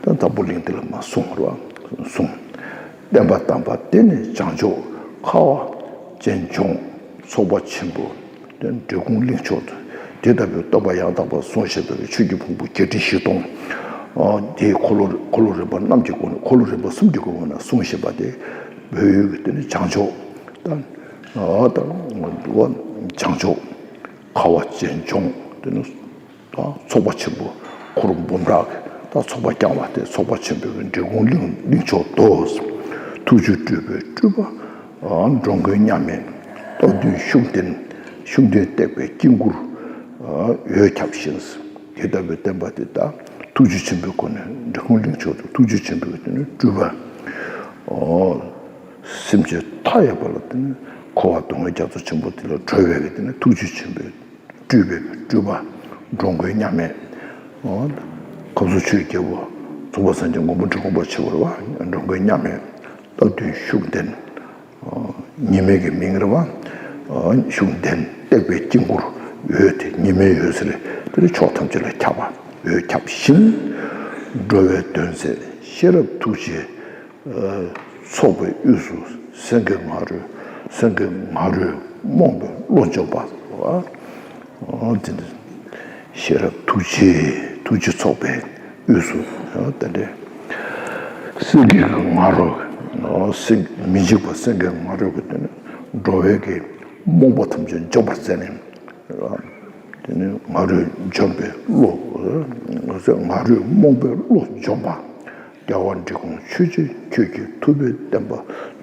ད་དང་པོ་གླིང་འདི་ལ་མ་གསུངས་པར་གསུངས། བསྟན་པ་དམ་པ་དེ་ནི་བྱང་ཕྱོགས་ཁ་བ་ཅན་ལྗོངས་ཚོགས་པ་ཆེན་པོ་འབྲི་གུང་གླིང་མཆོག་ཏུ། དེ་ལྟ་བུའི་སྟོན་པ་ཡང་དག་པར་གསུངས་བཞག་པའི་ཆོས་ཀྱི་ཕུང་པོ་བརྒྱད་ཁྲི་བཞི་སྟོང་། དེའི་འཁོར་ལོ་འཁོར་ལོ་རིམ་པ་རྣམས་ཀྱི་སྒོ་ནས་འཁོར་ལོ་རིམ་པ་གསུམ་གྱི་སྒོ་ནས་གསུངས་བཞག་པ་དེ་བོད་ཡུལ་གྱི་དེ་ནི་བྱང་ཕྱོགས་ད་ད་བྱང་ཕྱོགས་ཁ་བ་ཅན་ལྗོངས་དེ་ནི་ད་ཚོགས་པ་ཆེན་པོ་འཁོར་འབུམ་ཕྲག་གི་ད་ཚོགས་པ་བསྐྱངས་པ་དེ་ཚོགས་པ་ཆེན་པོའི་འབྲི་གུང་གླིང་གླིང་མཆོག་ཏུ། ཐུགས་རྒྱུད་སྤྲུལ་པའི་སྤྲུལ་པ་འགྲོ་མགོན་མཉམ་མེད་རྟ་བདུན་ཤུགས་ལྡན་ཤུགས་ལྡན་བཏེགས་པའི་དཀྱིལ་འཁོར་འོད་ཁྱབ་ཤིང་། དེ་ལྟ་བུའི་བསྟན་པ་དེ་དག་ཐུགས་རྒྱུད་ཆེན་པོའི་སྒོ་ནས་འབྲི་གུང་གླིང་མཆོག་ཏུ་ཐུགས་རྒྱུད་ཆེན་པོའི་སྒོ་ནས་སྤྲུལ་པ། སེམས་ཅན་མཐའ་ཡས་པ་ལ་དེ་ནི་འཁོར་བ་སྡུག་བསྔལ་རྒྱ་མཚོ་ཆེན་པོ་དེ་ལས་སྒྲོལ་བའི་གི་དེ་ནི་ཐུགས་རྒྱུད་ཆེན་པོའི་སྤྲུལ་པའི་སྤྲུལ་པ་འགྲོ་མགོན་མཉམ་མེད། ཁམས་གསུམ་ཆོས་ཀྱི་རྒྱལ་པོ་ཙོང་ཁ་སངས་རྒྱས་མགོན་པོ་འབྲི་གུང་པ་ཆེན་པོ་རེད་བ། འགྲོ་མགོན་མཉམ་མེད་རྟ་བདུན་ཤུགས་ལྡན། ཉི་མའི་གི་མིང་རེད་བ། ཤུགས་ལྡན་བཏེགས་པའི་དཀྱིལ་འཁོར་འོད་དེ་ཉི་མའི་འོད་ཟེར་དེ་ནི་ཕྱོགས་ཐམས་ཅད་ལ་ཁྱབ་པ་འོད་ཁྱབ་ཤིང་། འགྲོ་བའི་དོན་མཛད་ཤེས་རབ་ཐུགས་རྗེ་ཚོགས་པའི་དབུས་སུ་སེང་གེ་ང་རོས་སེང་གེ་ང་རོས་རྨོངས་པའི་བློ་འཇོམས་པ། དེ་ནི་ཤེས་རབ་ཐུགས་རྗེ་ཐུགས་རྗེ་ཚོགས་པའི་དབུས་སུ་དེ་འདྲའི་ སེང་གེ་གི་ང་རོ། སེང་མི་འཇིགས་པ་སེང་གེ་ང་རོ་གི་དེ་ནི་འགྲོ་བའི་གི་རྨོངས་པ་ཐམས་ཅད་འཇོམས་པར་མཛད་ནས། དེ་ནི་ང་རོས་འཇོམས་པའི་བློ། ང་རོས་རྨོངས་པའི་བློ་འཇོམས་པ། རྒྱལ་བ་འབྲི་གུང་ཆོས་རྗེ་ཁྱོད་ཀྱི་ཐུབ་པའི་བསྟན་པ་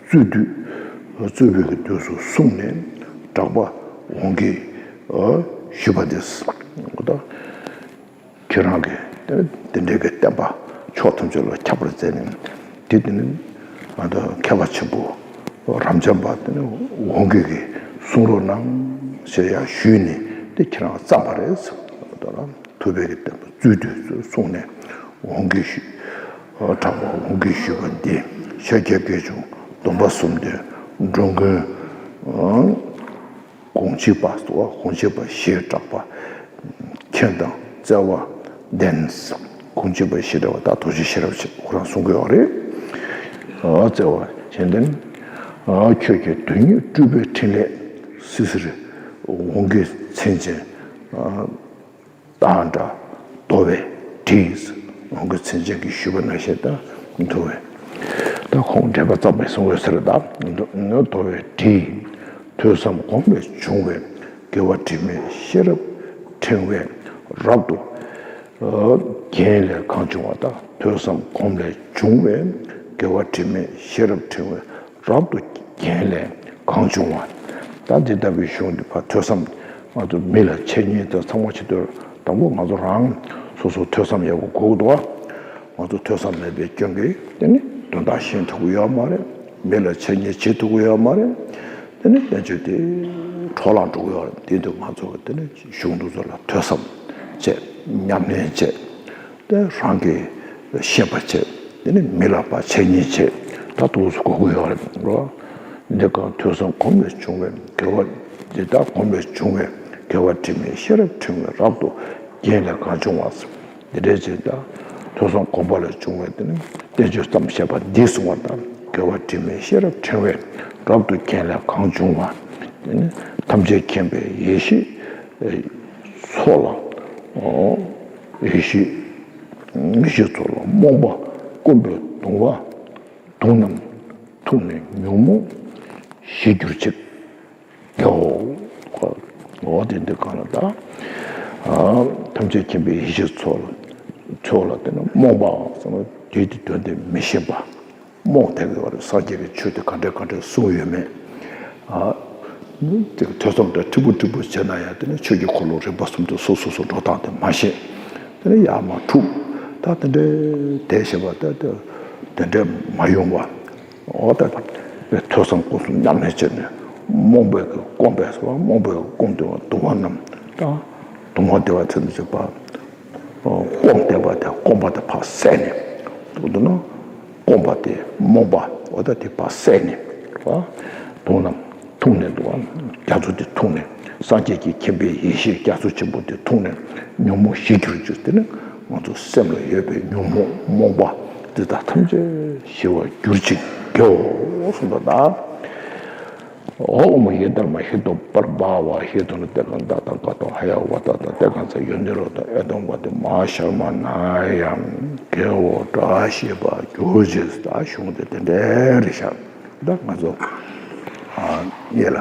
རྩོད་དུས། རྩོད་པའི་གི་དུས་སུ་གསུངས་ནས་གྲགས་པ་འོང་གི་ཞུས་པ་དེ། ཁྱེད་རང་གིས་དེ་འདྲའི་གི་བསྟན་པ་ཕྱོགས་ཐམས་ཅད་ལ་ཁྱབ་པར་མཛད་ནས། དེ་དེ་ནི་ང་ཚོ་མཁས་པ་ཆེན་པོ་རབ་འབྱམས་པ་དེ་ནི་འོང་གི་གི་གསུང་རོགས་གནང་ཞེས་ཡང་ཞུས་ནས། དེ་ཁྱེད་རང་བརྩམས་པ་རེད་ཟེར། ཐུབ་པའི་གི་བསྟན་པ་རྩོད་དུས་སུ་གསུངས་ནས་འོང་གི་ཞུས། གྲགས་པ་འོང་གི་ཞུས་པ་འདི་ཤཱཀྱ་བཀའ་འབྱུང་སྡོམ་པ་གསུམ་ལྡན་འགྲོ་མགོན། གོང་ཆེ་བ་སོགས། གོང་ཆེ་བ་ཞེས་གྲགས་པ་མཁྱེན་དང་བརྩེ་བ་ལྡན། གོང་ཆེ་བ་ཞེས་གྲགས་པ་ད་རྡོ་རྗེ་ཤེས་རབ་ཆེན་པོ་ཁོ་རང་གསུང་གི་ཡོད་རེད། བརྩེ་བ་གཞན་ལྡན། ཁྱོད་ཀྱི་དོན་གཉིས་སྤྲུལ་པའི་ཕྲིན་ལས་སིལ་སིལ་འོང་གི་མཚན་ཅན། དང་འདྲ་དོ་བའི་དྲི། འོང་གི་མཚན་ཅན་གྱིས་ཞུས་པ་ནང་བཞིན་ད་དོ་བའི། ད་ཁོང་འགྲེལ་པ་ཙམ་མི་གསུང་བའི་ཟེར་ད། དོ་བའི་དྲི། ཐོས་བསམ་སྒོམ་ལས་བྱུང་བའི་དགེ་བ་དྲི་མེད་ཤེས་རབ་ཕྲེང་བས་རབ་ཏུ་བརྒྱན་ལས་གང་བྱུང་བ་དང་། ཐོས་བསམ་སྒོམ་ལས་བྱུང་བའི་དགེ་བ་དྲི་མེད་ཤེས་རབ་ཕྲེང་བས་རབ་ཏུ་བརྒྱན་ལས་གང་བྱུང་བ། ད་འདི་ལྟ་བུའི་གཞུང་འདི་ཕར་ཐོས་བསམ། ང་ཚོ་མི་ལ་འཆད་ཉན་དང་ཚང་མ་བྱེད་དུས་དང་པོ་ང་ཚོ་རང་སོ་སོ་ཐོས་བསམ་ཡག་པོ་དགོས་འདུག་བ། ང་ཚོ་ཐོས་བསམ་མེད་པའི་རྐྱེན་གྱིས་དེ་ནི་དོན་དག་ཤེས་ཐུབ་ཀྱི་ཡོད་མ་རེད། མི་ལ་འཆད་ཉན་བྱེད་ཐུབ་ཀྱི་ཡོད་མ་རེད། དེ་ནི་བསྟན་བཅོས་དེ་འཕྲོ་བརླག་འགྲོ་གི་ཡོད་རེད། དེ་དུས་ང་ཚོ་གི་དེ་ནི་གཞུང་དེ་ཚོ་ལ་ཐོས་བསམ་བྱས། ཉམས་ལེན་བྱས། དེ་རང་གིས་ཤེས་པ་བྱས། དེ་ནི་མི་ལ་ཕར་འཆད་ཉན་བྱས། ད་དུས་སུ་གོ་གི་ཡོད་རེད་རོ། འདི་གང་ཐོས་བསམ་སྒོམ་ལས་བྱུང་བའི་དགེ་བ། འདི་དག་སྒོམ་ལས་བྱུང་བའི་དགེ་བ་དྲི་མེད་ཤེས་རབ་ཕྲེང་བས་རབ་ཏུ་བརྒྱན་ལས་གང་བྱུང་བ། འདི་འདྲའི་ཅིག་ད་ཐོས་བསམ་སྒོམ་པ་ལས་བྱུང་བའི་དེ་ནི་བསྟན་བཅོས་ཙམ་བཤད་པ་འདི་གསུང་བ་དང་། དགེ་བ་དྲི་མེད་ཤེས་རབ་ཕྲེང་བས་རབ་ཏུ་བརྒྱན་ལས་གང་བྱུང་བ། དེ་ནི་ཐམས་ཅད་མཁྱེན་པའི་ཡེ་ཤེས་མཚོ་ལ། ཡེ་ཤེས་ཡེ་ཤེས་མཚོ་ལ་རྨོངས་པ་སྐོམ་པའི་གདུང་བ། གདུང་རྣམས་འཐུངས་ནས་ཉོན་མོངས་ཞི་གྱུར་ཅིག། ཡོ། འོ་དེ་འདི་གང་ལ་ད། ཐམས་ཅད་མཁྱེན་པའི་ཡེ་ཤེས་མཚོ་ལ། མཚོ་ལ་དེ་ནི་རྨོངས་པའམ་ཟེར་ན་དེ་དེ་དོན་དེ་མི་ཤེས་པ། རྨོངས་བསྡད་ཀྱི་ཡོད་རེད། སངས་རྒྱས་ཀྱི་ཆོས་དེ་ག་འདྲས་ག་འདྲས་གསུངས་ཡོད་མེད། ཨ། དེ་ཐོས་བསམ་དང་འཁྲིལ་པོ་འཁྲིལ་པོ་བྱས་ན་ཡང་དེ་ནི་ཆོས་ཀྱི་འཁོར་ལོ་རིམ་པ་གསུམ་དུ་སོ་སོ་སོ་འགྲོ་སྟངས་དེ་མ་ཤེས། དེ་ནི་ཡར་མར་འཁྲུག་ད་དེ་འདྲའི་དེ་ཞེས་པ་དེ་དེ་དེ་འདྲའི་མ་ཡོང་བ། འོ་ད་ཐོས་བསམ་སྒོམ་གསུམ་ཉམས་ལེན་བྱས་ནས་རྨོངས་པའི་གི་སྐོམ་པས་སོ། རྨོངས་པའི་གི་སྐོམ་དེ་བ་གདུང་བ་རྣམས་དང་། གདུང་བ་དེ་བ་ཚེ་འདི་བྱེད་པ། སྐོམ་བསྡད་པ་དེ་སྐོམ་པ་དེ་ཕར་བསལ་ནས། འདུག་འདུག་ན། སྐོམ་པ་དེ་རྨོངས་པ་འོ་ད་དེ་ཕར་བསལ་ནས། གདུང་རྣམས་འཐུངས་ནས་འདུག་རྒྱ་མཚོ་དེ་འཐུངས་ནས། སངས་རྒྱས་ཀྱི་མཁྱེན་པའི་ཡེ་ཤེས་རྒྱ་མཚོ་ཆེན་པོ་དེ་འཐུངས་ནས་ཉོན་མོངས་ཞི་གྱུར་ཅིག། དེ་ནི་ང་ཚོ་སེམས་ལ་ཡོད་པའི་ཉོན་མོངས་རྨོངས་པ་དེ་དག་ཐམས་ཅད་ཞི་བར་གྱུར་ཅིག་དགེའོ་གསུངས་པ་དང་། ཨོཾ་ཨཱཿཧཱུྃ་དྷརྨ་ཧེ་ཏོ་པརྞཱ་ཝ་ཧེ་ཏོ་ན་ཏེ་ཀ་ན་དྷ་ཏ་ཀ་ཏོ་ཧ་ཡ་ཝ་ཏ་ཏ་ཏེ་ཀ་ཙ་ཡོ་ནི་རོ་ཏ་ཨེ་ཏོ་ཝ་ཏེ་མ་ཤརྨ་ན་ཡ་དགེའོ་བཀྲ་ཤིས་པར་གྱུར་ཅིག། ད་གཞུང་དེ་དེ་འདྲའི་རེད་ཤག། ད་ང་ཚོ་ཨ་ཡེ་ལ་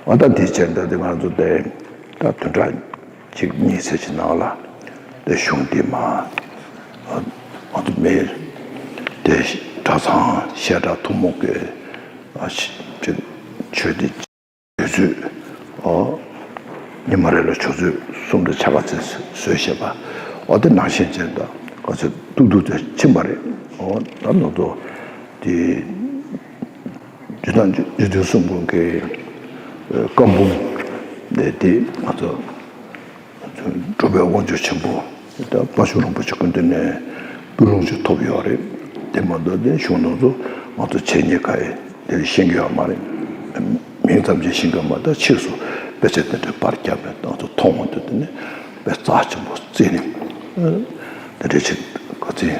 ཨ་ད་དེ་བྱས་ད་དེ་ང་ཚོ་དེ་ད་བདུན་ཕྲག་གཅིག་གཉིས་ཚེ་གཅིག་ནང་ལ་དེ་གཞུང་དེ་མ་ང་ཚོ་མེད་དེ་གྲྭ་ཚང་བཤད་གྲྭ་ཐུན་མོང་གི་ཨ་ཆོས་དེ། ཆུ་ཚོད། ཨོ། ཉི་མ་རེ་ལ་ཆུ་ཚོད་གསུམ་དང་ཕྱེད་ཀ་ཙམ་བཟོས་བཞག་པ། ཨོ་དེ་ནང་བཞིན་བྱས་ད་ག་ཚོད་ཏུག་ཏུག་ཙམ་ཕྱིན་པ་རེད། ཨོ་ད་ང་ཚོ་དེ་རྗེ་བཙུན་རྗེ་བཙུན་གསུམ་པོ་གི་བཀའ་འབུམ་དེ་དེ་ང་ཚོ་གྲུབ་པའི་དབང་ཕྱུག་ཆེན་པོ། ད་དཔའ་ཤོད་རིན་པོ་ཆེ་སྐུ་མདུན་ནས་སྤུས་ལེགས་ཤིག་ཐོབ་ཡོད་རེད། དེ་མ་གཏོགས་དེ་གཞུང་དེ་ཚོ་ང་ཚོ་འཆད་ཉན་ག་ཡེ་དེ་ཤེས་ཀྱི་ཡོད་མ་རེད། མིང་ཙམ་ཞིག་ཤེས་ཀྱི་མ་གཏོགས་ཕྱིས་སུ་དཔེ་ཆ་དེ་འདྲ་པར་བརྒྱབ་ནས་ང་ཚོ་མཐོང་བ་དེ་དེ་ནི་དཔེ་རྩ་ཆེན་པོ་བརྩིས་ནས་དེ་འདྲ་ཞིག་ག་ཚོད་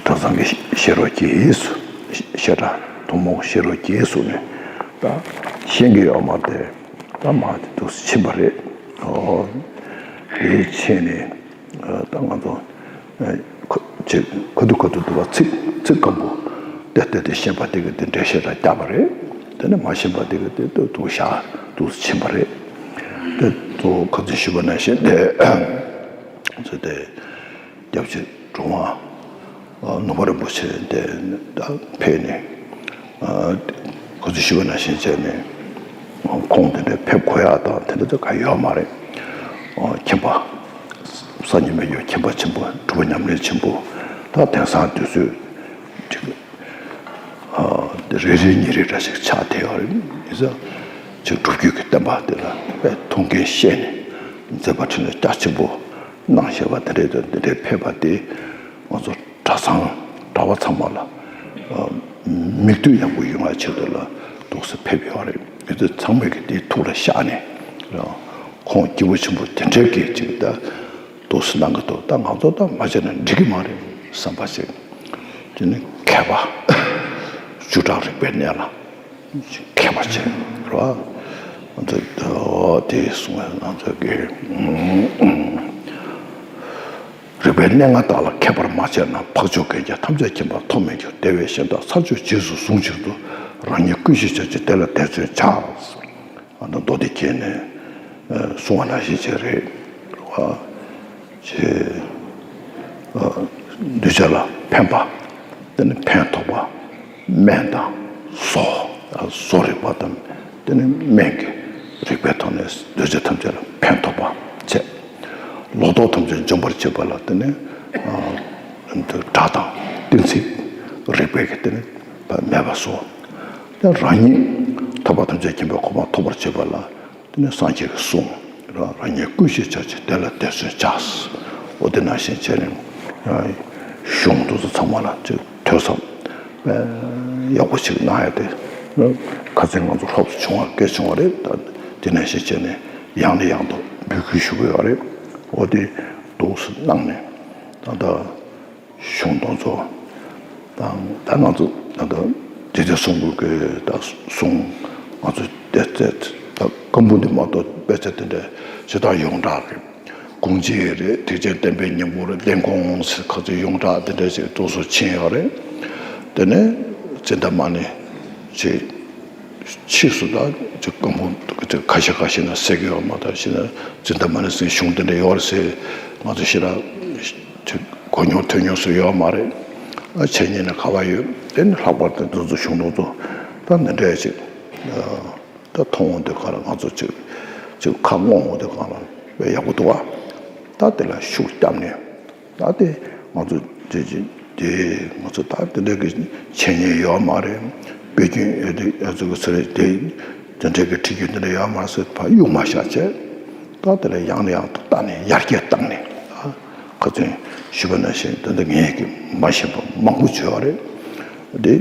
གྲྭ་ཚང་གི་ཤེས་རོགས་ཀྱིས་སུ་བཤད་གྲྭ་ཐུན་མོང་ཤེས་རོགས་ཀྱིས་སུ་ནས་ད་ཤེས་ཀྱི་ཡོད་མ་རེད། ད་མ་དེ་འདུག་ཕྱིན་པ་རེད། ཨོ། དེའི་ཕྱིན་ནས་ད་ང་ཚོ་ ཁ་ཅིག་ཁ་ཐུག་ཁ་ཐུག་འདུག་པ། ཚིག་ཚིག་སྐམ་པོ་ཏེ་ཏེ་ཏེ་ཤེས་པ་དེ་གི་དེ་འགྲེལ་བཤད་ར་རྒྱག་པ་རེད། དེ་ནས་མ་ཤེས་པ་དེ་གི་དེ་ཏུ་ཏུ་བཞག་ཏུ་ཕྱིན་པ་རེད། དེ་ཏུ་ཁ་ཚིག་ཞུས་པ་ནང་བཞིན་དེ་ཚེ་དེ་རྒྱབ་ཆེ་གྲུབ་དབང་ནུ་བོ་རིན་པོ་ཆེ་དེ་ད་ཕེབས་ནས། ཁོ་ཚོས་ཞུས་པ་ནང་བཞིན་བྱས་ནས་ཁོང་དེ་འདྲའི་ཕེབས་དགོས་ཡག་དང་དེ་འདྲ་ཚོ་གང་ཡོད་མ་རེད། ཁྱིམ་པ་སངས་རྒྱས་མི་ཡུལ་ཁྱིམ་པ་ཆེན་པོ་གྲུབ་པ་ཉམས་ལེན་ཆེན་པོ་ད་དེང་སང་དུས་ཚོད་ཅིག་རེ་རེ་གཉིས་རེ་འདྲ་ཞིག་ཆགས་བསྡད་ཡོད་རེད། ཡིན་ཙང་ཅིག་སྒྲུབ་བརྒྱུད་ཀྱི་བསྟན་པ་དེ་ལ་དཔེ་ཐུགས་འགན་བཞེས་ནས་མཛད་པ་འཕྲིན་ལས་རྒྱ་ཆེན་པོ་གནང་བཞག་པ་དེ་འདྲའི་དེ་འདྲའི་ཕེབས་པ་དེ། ང་ཚོ་གྲྭ་ཚང་གྲྭ་པ་ཚང་མ་ལ་མིག་ལྟོས་ཡག་པོ་ཡོང་བའི་ཆེད་དུ་ལ་འདུག་སེ་ཕེབས་ཡོད་རེད། ཡོད་ཚད་ཚང་མས་ཀྱི་དེའི་ཐུགས་ལ་བཞག་ནས་ཁོང་སྐྱེས་བུ་ཆེན་པོ་དེ་འདྲའི་གི་ཅིག་ད་འདུག་སེ་གནང་གི་འདུག་ད་ང་ཚོ་ད་མ་བྱས་ན་འགྲིག་གི་མ་རེད་བསམ་པ་ཞིག་དེ་ནི་མཁས་པ་བཅུ་ཕྲག་རིག་པའི་གནས་ལ། མཁས་པ་ཅན་རེད་བ། དེ་གསུངས་པའི་ང་ཚོ་གི་རིག་པའི་གནས་ལྔ་དག་ལ་མཁས་པར་མ་བྱས་ན། འཕགས་མཆོག་གན་རྐྱལ་ཐམས་ཅད་མཁྱེན་པ་ཐོབ་མི་འགྱུར། དེ་བས་གཞན་དག་ཚར་གཅོད་རྗེས་སུ་བཟུང་ཕྱིར་དུ། རང་ཉིད་ཀུན་ཤེས་བྱ་ཕྱིར་དེ་ལ་དད་བརྩོན་བྱ། ཨ་ནི་མདོ་སྡེ་རྒྱན་ནས་གསུངས་པ་ནང་བཞིན་བྱས་རེད་བ། ཅེས། གདུལ་བྱ་ལ་ཕན་པ། དེ་ནི་ཕན་ཐོགས་པ། སྨན་དང་། བཟོ། བཟོ་རིག་པ་དང་། དེ་ནི་སྨན་གྱི་རིག་པའི་ཐོག་ནས་གདུལ་བྱ་ཐམས་ཅད་ལ་ཕན་ཐོགས་པ་བྱས། ལོག་རྟོག་ཐམས་ཅད་འཇོམས་པར་བྱེད་པ་ལ་དེ་ནི་སྒྲ་དང་གཏན་ཚིགས་རིག་པའི་གི་དེ་ནི་མེད་པ་བཟོ། དེ་རང་ཉིད་ཐོབ་པ་ཐམས་ཅད་མཁྱེན་པའི་གོ་འཕང་ཐོབ་པར་བྱེད་པ་ལ། དེ་ནས་སངས་རྒྱས་ཀྱི་གསུང་། རང་རང་ཉིད་ཀུན་ཤེས་བྱ་ཕྱིར་དེ་ལ་དད་བརྩོན་བྱ། འོ་དེ་ནང་བཞིན་བྱས་ནས་གཞུང་དེ་ཚོ་ཚང་མ་ལ་ཅིག་ཐོས་བསམ་ཡག་པོ་ཅིག་གནང་ཡ་དེ་ཁ་སང་ང་ཚོ་ལྷོབ་སུ་བྱུང་བ་སྐད་བྱུང་བ་རེད། ད་དེ་ནང་བཞིན་བྱས་ནས་ཡང་ནས་ཡང་དུ་འབོད་སྐུལ་ཞུ་གི་ཡོད་རེད། འོ་དེ་འདུག་སེ་གནང་ནས་ད་ལྟ། གཞུང་དེ་ཚོ་དང་ད་ང་ཚོ་ད་ལྟ་འཇིག་རྟེན་གསུམ་མགོན་གྱི་ད་གསུང་ང་ཚོ་དེ་ཚོ་ད་སྐམ་པོ་འདི་མ་གཏོགས་དཔེ་ཆ་དེ་འདྲ་ཇི་ལྟར་ཡོངས་གྲགས་རེད། དགོངས་གཅིག་རེད། ཐེག་ཆེན་བསྟན་པའི་སྙིང་པོ་རེད། བདེན་དཔང་ཟེར་ཁ་ཚོད་ཡོངས་གྲགས་དེ་འདྲ་ཞིག་འདུག་སེ་ཕྱིན་ཡོད་རེད། དེ་ནས་ཙི་ཏ་མ་ནི་ཅིག་ཕྱིས་སུ་ད་ཅིག་སྐམ་པོ་ཁ་ཤས་ཁ་ཤས་ན་གསལ་གྱི་ཡོད་མ་གཏོགས་ཤི་ན་ཙི་ཏ་མ་ནི་ཟེར་གཞུང་དེ་འདྲ་ཡོད་རེད་ཟེར་ང་ཚོ་ཤི་ར་ཅིག་གོ་མྱོང་ཐོས་མྱོང་སུ་ཡོད་མ་རེད། ཨ་འཆད་ཉན་ནི་ག་བ་ཡོད། དེ་ནི་ལྷག་པར་དུ་འདི་ཚོ་གཞུང་དེ་ཚོ་ད་འདི་འདྲ་ཅིག་ད་མཐོང་འོང་དུས་གང་ལ་ང་ཚོ་ཅིག་ཅིག་ཁ་སྔོག་འོང་དུས་གང་ལ་དཔེ་ཡག་པོ་འདུག་བ། ད་དེ་ལ་ཤུགས་བརྒྱབ་ནས། ད་དེ་ང་ཚོ་དེ་དེ་དེ་ང་ཚོ་ད་དེ་འདྲ་གི་འཆད་ཉན་ཡོད་མ་རེད། དཔེ་རྒྱུན་ཨེ་དེ་ཨེ་ཚོ་གི་ཚེ་རེ་དེ་དེ་འདྲ་གི་ཁྲིད་རྒྱུན་དེ་འདྲ་ཡོད་མ་རེད་ཟེར་ཕར་གཡུག་མ་བཞག་བྱས། ད་དེ་ལ་ཡང་ནས་ཡང་དུ་བལྟས་ནས་ཡར་རྒྱས་བཏང་ནས། ད་ཁ་ཚོན་ཞུས་པ་ནང་བཞིན་ད་ལྟ་ངས་ཀྱི་མ་ཤེས་པ་མང་པོ་བརྗོད་པ་རེད། དེ་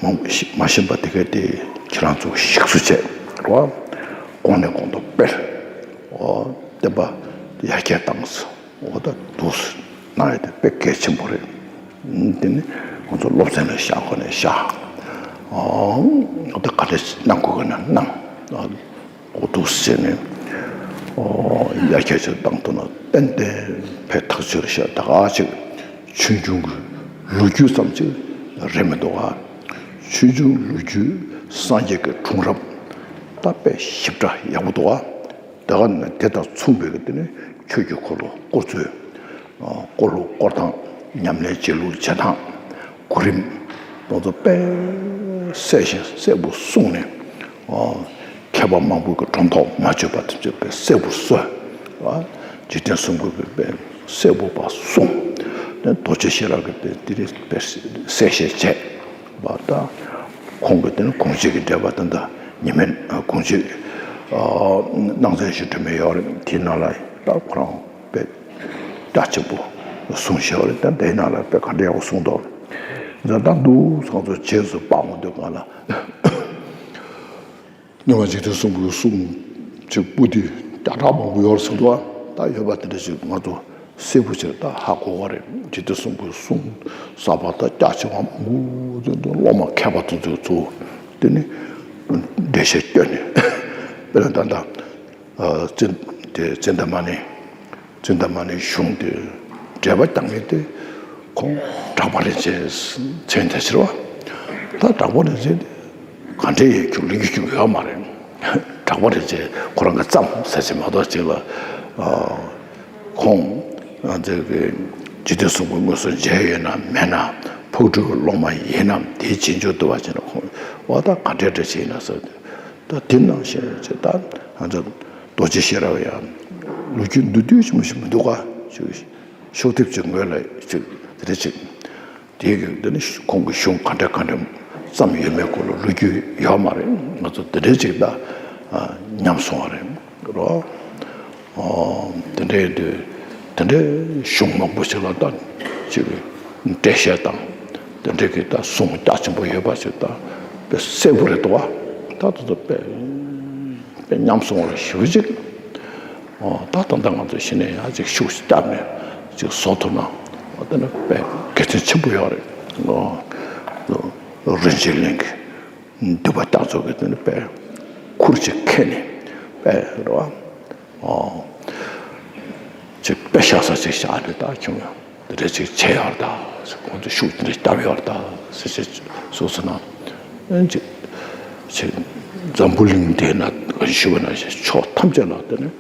མང་པོ་ཤེས་མ་ཤེས་པ་དེ་ག་དེ་ཁྱེད་རང་ཚོ་ཞིག་གསོ་བྱས་རོགས། གོང་ནས་གོང་དུ་སྤེལ། ཨོ་བསྟན་པ་ཡར་རྒྱས་བཏང་སོང་། འོ་ད་འདུག་སེ་གནང་ཡ་དེ་དཔེ་གལ་ཆེན་པོ་རེད། དེ་ནི་ང་ཚོ་སློབ་ཚན་ལ་བཞག་དགོས་ནས་བཞག་འོ་ད་ག་འདྲ་གནང་དགོས་ཀྱི་ན་གནང་། འོ་འདུག་སེ་ནས་འོ་ཡར་རྒྱས་ཅིག་བཏང་ཐུབ་ན་ཏན་ཏན་ཕན་ཐག་ཆོད་རེད་ཤག་ད་ག་ཅིག་ཆོས་འབྱུང་གི་ལོ་རྒྱུས་ཙམ་ཅིག་རེད་མི་འདུག་ག་ཆོས་འབྱུང་ལོ་རྒྱུས་སངས་རྒྱས་ཀྱི་འཁྲུངས་རབས་ད་དཔེ་ཞིབ་ཕྲ་ཡག་པོ་འདུག་ག་དེ་ག་ནས་དེ་དང་མཚུངས་པའི་གི་དེ་ནི་ཆོས་ཀྱི་འཁོར་ལོ་བསྐོར་ཚུལ། འཁོར་ལོ་བསྐོར་སྟངས། ཉམས་ལེན་བྱེད་ལུགས་བྱེད་སྟངས། གོ་རིམ་དེ་ཚོ་དཔེ་གསལ་ཞིང་གསལ་པོ་གསུངས་ནས། མཁས་པ་མང་པོ་གི་སྒྲོམ་ཐོག་མ་ཆོད་པ་དེ་ཚོ་དཔེ་གསལ་པོ་གསུངས། འཇིག་རྟེན་གསུམ་མགོན་གྱི་དཔེ་གསལ་པོ་ཕར་གསུངས། རྡོ་རྗེ་ཤེས་རབ་ཀྱི་དཔེ་དེ་རིང་དཔེ་གསལ་བཤད་བྱས། བ་དང་། ཁོང་གི་དེ་ནི་དགོངས་གཅིག་གི་འགྲེལ་པ་དེ་འདྲ་ཉི་མའི་དགོངས་གཅིག་གནང་སྟངས་ཤིག་འགྲེལ་མེད་ཡོད་རེད། དེའི་ནང་ལ་ད་ཁོ་རང་དཔེ་རྒྱ་ཆེན་པོ་གསུངས་བཞག་ཡོད་རེད། ད་དེའི་ནང་ལ་དཔེ་ག་འདྲ་ཡག་པོ་གསུངས་འདུག་འཛམ་ཐང་འདུག་ཚང་ཚོ་རྗེས་སུ་དཔག་འོང་དུས་གང་ལ། སྔོན་མ་འཇིག་རྟེན་གསུམ་གྱི་གསུང་ཅིག་པོ་ཏི་བརྒྱ་ཕྲག་མང་པོ་ཡོད་རེད་ཟེར་འདུག་ད་ཡོད་པ་དེ་འདྲ་ཞིག་ང་ཚོ་གསལ་པོ་ཅིག་ད་ཧ་གོ་བ་རེད། འཇིག་རྟེན་གསུམ་གྱི་གསུང་གསར་པ་ད་རྒྱ་ཆེ་བ་མང་པོ་དེ་ཚོ་སློབ་མ་མཁས་པ་དེ་ཚོས་ཚུར་དེ་ནི་འགྲེལ་བཤད་བསྐྱོན་ནས། དཔེར་ན་ད་ལྟ་ཙན་དེ་ཙན་ད་མ་ཎི། ཙན་ད་མ་ཎི་གཞུང་དེ་ འགྲེལ་པ་རྒྱག་མཁན་དེ་ཁོང་གྲགས་པ་རིན་ཆེན་མཚན་དེ་ཟེར་བ། ད་གྲགས་པ་རིན་ཆེན་དེ་ག་འདྲས་ཡིན་ཁྱོད་ལོ་རྒྱུས་ཁྱོད་ཡོད་མ་རེད། གྲགས་པ་རིན་ཆེན་ཁོ་རང་གི་བརྩམས་ཟེར་ཅིག་མ་གཏོགས་ཅིག་ལ། ཁོང་འཇིག་རྟེན་གསུམ་མགོན་དངོས་སུ་མཇལ་ཡོད་ན་མེད་ན་ཕག་གྲུའི་སློབ་མ་ཡིན་ནམ། དེའི་རྗེས་འཇུག་ཏུ་བ་བྱས་ན་ཁོང་འོ་ད་ག་འདྲས་འདྲ་བྱས་ཡིན་ན་ཟེར། ད་དེ་ནང་བཞིན་ཅིག་ད་ང་ཚོ་རྡོ་རྗེ་ཤེས་རབ་ཡང་ལོ་རྒྱུས་མདོར་བསྡུས་ཅིག་མ་ཞིག་མི་འདུག་ག་ཅིག་ཤོག་ལྡེབ་ཅིག་ངོས་ལ་ཅིག་དེ་འདྲ་ཅིག་དེའི་གི་དེ་ནི་ཁོང་གི་གཞུང་ག་འདྲ་ག་འདྲ་བརྩམས་ཡོད་མེད་སྐོར་ལ་ལོ་རྒྱུས་ཡོད་མ་རེད། ང་ཚོ་དེ་འདྲའི་ཅིག་ད་ཉམས་སོང་བ་རེད་རོ། དེ་འདྲའི་དུས་དེ་འདྲའི་གཞུང་མང་པོ་ཞིག་ལ་ད་ཅིག་འགྲེལ་བཤད་དང་དེ་འདྲའི་གི་ད་གསུང་རྒྱ་ཆེན་པོ་ཡོད་པ་ཅིག་ད་དཔེ་གསལ་པོ་རེད་འདུག་བ། ད་དེ་ཚོ་དཔེ་དཔེ་ཉམས་སོང་བ་ཞེ་པོ་ཅིག་ཨོ་ད་ད་ལྟ་ང་ཚོ་གཞི་ནས་ཡང་ཅིག་ཤུགས་བརྒྱབ་ནས་ཅིག་བཟོ་ཐུབ་ན་ཨོ་ད་ནི་དཔེ་དགེ་མཚན་ཆེན་པོ་ཡོད་རེད། ཨོ་རིན་ཆེན་གླིང་གི་འདུས་པ་རྒྱ་མཚོ་གི་དེ་ནི་དཔེ་ཁུར་ཅིག་ཁྱེར་ནས་དཔེ་རེད་བ། ཨོ་ཅིག་དཔེ་བཞག་ས་ཅིག་བཞག་ནས་ད་ཁྱོད་དེ་འདྲ་ཅིག་བྱས་ཡོད་རེད་ད། ཁོང་ཚོ་ཤུགས་དེ་འདྲ་བརྒྱབ་ཡོད་རེད་ད་ཟེར་ཅིག་བཟོ་ཟེར་ན་ཨ་ཅིག་ཅིག་འཛམ་བུ་གླིང་འདི་ན་ཞུ་བ་ན་ཕྱོགས་ཐམས་ཅད་ལ་དེ་ནི།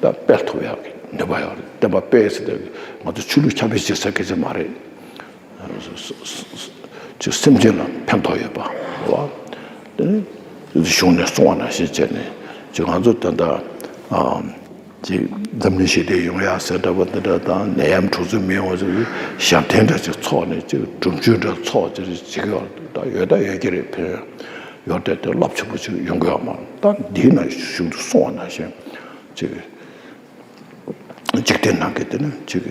ད་སྤེལ་ཐུབ་ཡག་གི་ནུས་པ་ཡོད་རེད། བསྟན་པ་སྤེལ་ཟེར་དུས་ང་ཚོ་ཆོས་ལུགས་ཁྱབ་སྤེལ་བྱེད་ས་སྐད་ཆ་མ་རེད། ཅིག་སེམས་ཅན་ལ་ཕན་ཐོགས་ཡོད་པ་རེད་བ། དེ་ནི་གཞུང་ནས་གསུངས་པ་ནང་བཞིན་བྱས་ནས་ཅིག་ང་ཚོ་ད་ལྟ་ཅིག་འཛམ་གླིང་ཞི་བདེ་ཡོང་ཡག་ཟེར་འདྲ་པོ་འདི་འདྲ་དང་ནད་ཡམས་འཁྲུག་རྩོད་མི་ཡོང་བ་ཟེར་ཞབས་བརྟན་འདྲ་ཅིག་ཚོགས་ནས་ཅིག་སྒྲུབ་མཆོད་འདྲ་ཚོགས་ཅིག་བྱེད་ཀྱི་ཡོད་རེད། ད་ཡོད་ད་ཡོད་ཀྱི་རེད། ཕན་ཡོད་དེ་དེ་རླབས་ཆེན་པོ་ཅིག་ཡོང་གི་ཡོད་མ་རེད། ད་འདིའི་ནང་གཞུང་དུ་གསུངས་པ་ནང་བཞིན། ཅིག་འཇིག་རྟེན་ནང་གི་དེ་ནི་ཅིག་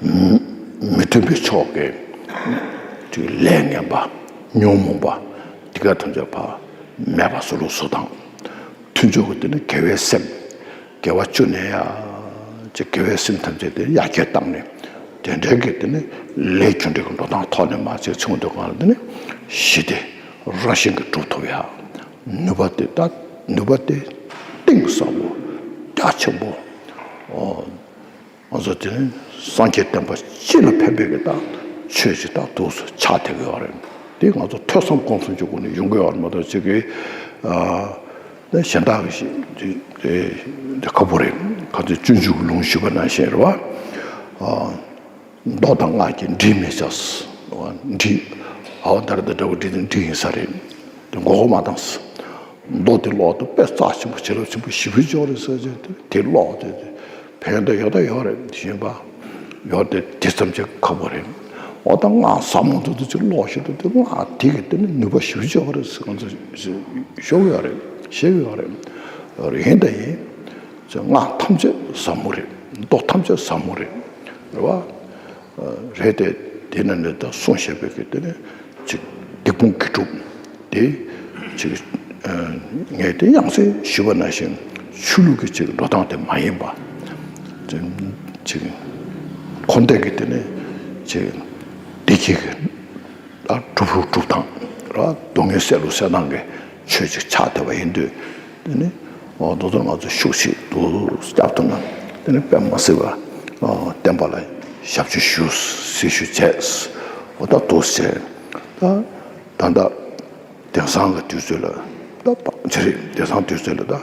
མི་མཐུན་པའི་ཕྱོགས་ཀྱི་ཅིག་ལས་ངན་པ་ཉོན་མོངས་པ་དེ་ག་ཐམས་ཅད་ཕར་མེད་པ་བཟོ་ལུགས་བཟོ་སྟངས། མཐུན་ཕྱོགས་ཀྱི་དེ་ནི་དགེ་བའི་སེམས། དགེ་བ་བཅུ་ནས་ཡ་ཅིག་དགེ་བའི་སེམས་ཐམས་ཅད་དེ་ཡར་རྒྱས་བཏང་ནས་དེ་འདྲའི་གི་དེ་ནི་ལས་རྒྱུ་འབྲས་ཀྱི་འགྲོ་སྟངས་ཐོག་ནས་མར་ཅིག་ཚུར་འདུག་གང་ལ་དེ་ནི་ཞི་བདེ་རང་བཞིན་གྱིས་འགྲུབ་ཐུབ་ཡ། ནུས་པ་དེ་ད་ནུས་པ་དེ་གཏིང་ཟབ་པོ་རྒྱ་ཆེན་པོ། ཨོ། ང་ཚོ་དེ་ནི་སངས་རྒྱས་བསྟན་པ་སྤྱི་ལ་ཕན་པའི་གི་ད་ཆོས་ཅིག་ད་འདུག་སེ་ཆགས་བསྡད་ཀྱི་ཡོད་རེད། དེ་ང་ཚོ་ཐོས་བསམ་སྒོམ་གསུམ་གྱི་སྒོ་ནས་ཡོང་གི་ཡོད་རེད་མ་གཏོགས་ཅིག་གི་ཨ་ནི་གཞན་དག་གི་ཞིག་དེ་དེ་ཁག་པོ་རེད། ཁ་ཚོད་སྤྱོད་འཇུག་གི་ལུང་ཞུས་པ་ནང་བཞིན་རེད་བ། ཨ། མདོ་དང་སྔགས་ཀྱི་འགྲིག་མི་བྱ། འགྲིག་ཨའོ་དར་དང་འདྲ་བོ་འགྲིག་དང་འགྲིག་ཡིན་ས་རེད། དེ་མགོ་སྐོར་མ་བཏང་། མདོ་དེ་ཀློག་དུས་དཔེ་རྩ་ཆེན་པོ་བྱིན་རླབས་ཆེན་པོ་ཞེ་པོ་འབྱོར་རེད་ཟེར་བྱས་དེ་ཀློག་དེ་དེ་ཕན་ཐོགས་ཡོད་ད་ཡོད་རེད་ཞེས་པ། ཡོད་དེ་དེ་ཙམ་ཅིག་ཁག་པོ་རེད། འོ་ད་སྔགས་ཟབ་མོ་འདུག་དེ་ཅིག་ཀློག་ཤེས་འདུག་དེ་སྔགས་དེ་གི་དེ་ནི་ནུས་པ་ཞེ་པོ་འབྱོར་རེད་ཟེར་ང་ཚོ་ཞུ་གི་ཡོད་རེད། ཤེས་གི་ཡོད་རེད། ཡིན་ད་ཡིན། སྔགས་ཐམས་ཅད་ཟབ་མོ་རེད། མདོ་ཐམས་ཅད་ཟབ་མོ་རེད། རེད་བ། རེད་དེ། དེ་ནས་ནི་ད་གསུངས་བཞག་པའི་གི་དེ་ནི་ཅིག་སྡིག་སྤོང་གི་སྒྲུབ་དེ་ཅིག་ངས་དེ་ཡང་སེ་ཞུས་པ་ནང་བཞིན་ཆོས་ལུགས་ཀྱི་ཅིག་འགྲོ་སྟངས་དེ་མ་ཡིན་པ། ཅིག་འཁོར་འདས་ཀྱི་དེ་ནི་ཅིག་བདེ་སྐྱིད་ཀྱི་ཨ་སྒྲུབ་ལུགས་སྒྲུབ་སྟངས་ར་སྡུག་བསྔལ་སེལ་ལུགས་སེལ་སྟངས་ཀྱི་ཆོས་ཅིག་ཆགས་བསྡད་པ་ཡིན་དུས། དེ་ནི་ཨོ་དེ་ཚོ་ང་ཚོ་ཤུགས་ཤིག་ཏུ་བསྐྱབ་ཐུབ་ན་དེ་ནི་དཔེ་མ་སྲིད་པ་ཨོ་བསྟན་པ་ལ་ཞབས་ཕྱི་ཞུ་སྲི་ཞུ་བྱས། ཨོ་ད་འདུག་སེ་ད་ད་ལྟ་དེང་སང་གི་དུས་ཚོད་ལ་ད་ཅི་རེད། དེང་སང་དུས་ཚོད་ལ་ད་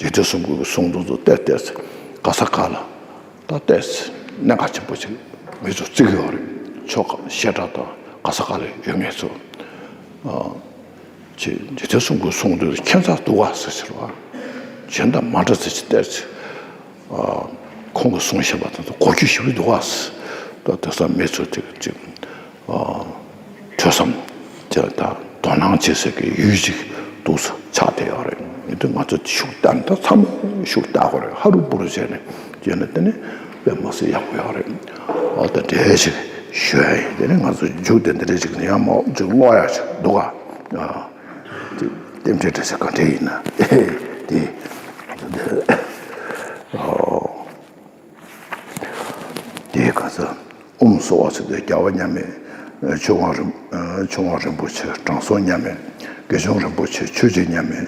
རྗེ་བཙུན་གསུམ་མགོན་གྱི་གསུང་འདི་ཚོ་བལྟས་བལྟས་ག་ས་ག་ལ། ད་ལྟས་གནད་འགག་ཆེན་པོ་ཅིག་མི་ཚོ་བརྩི་གི་ཡོད་རེད། ཕྱོགས་ཁག་བཤད་གྲྭ་དང་ག་ས་ག་ལ་ཡོད་མཁན་ཚོ། ཨ་ཅེ་རྗེ་བཙུན་གསུམ་མགོན་གསུང་དོན་ཁྱད་མཚར་འདུག་ག་ཟེར་ཟེར་བ། གཞན་དང་མ་འདྲ་ཟེར་ཅིག་བལྟས་ཅིག་ཨ་ཁོང་གིས་གསུངས་བཞག་པ་དེ་ཚོ་གོ་རྒྱུ་ཞེ་པོ་འདུག་ག་ཟེར། ད་དེང་སང་མི་ཚོ་ཅིག་ཅིག་ཨ། ཐོས་བསམ་བྱས་དང་དོ་སྣང་བྱེད་སའི་གི་ཡུལ་ཅིག་ཏུ་ཆགས་བསྡད་ཡོད་རེད། ཡིན་དུས་ང་ཚོ་ཤུགས་བཏང་ད་ཚང་མ་ཤུགས་བཏང་དགོས་རེད། ཧ་རུ་པུ་རུ་བྱས་ནས་བྱས་ན་དེ་ནི་དཔེ་མ་སྲིད་ཡག་པོ་ཡོད་རེད། འོ་ད་འདྲ་ཞིག་ཞུ་ཡ་ཡིན། དེ་ནི་ང་ཚོ་མཇུག་དེ་འདི་འདྲ་ཞིག་ཡང་མ་ཅིག་ཀློག་ཡ་ཞིག་འདུག་ག་ཨ་ཅིག་རྟེན་འབྲེལ་འདྲ་ཞིག་ག་འདྲ་ཡིན་ན་དེ་ཨོ། དེའི་ཁ་ས་ཨོཾ་སྭ་བྷཱ་ཤུདྡྷ་རྒྱལ་བ་མཉམ་མེད་ཆོས་དབང་རིན་ཆོས་དབང་རིན་པོ་ཆེ། དྲང་སྲོང་མཉམ་མེད། དགེ་སྦྱོང་རིན་པོ་ཆེ། ཆོས་རྗེ་མཉམ་མེད།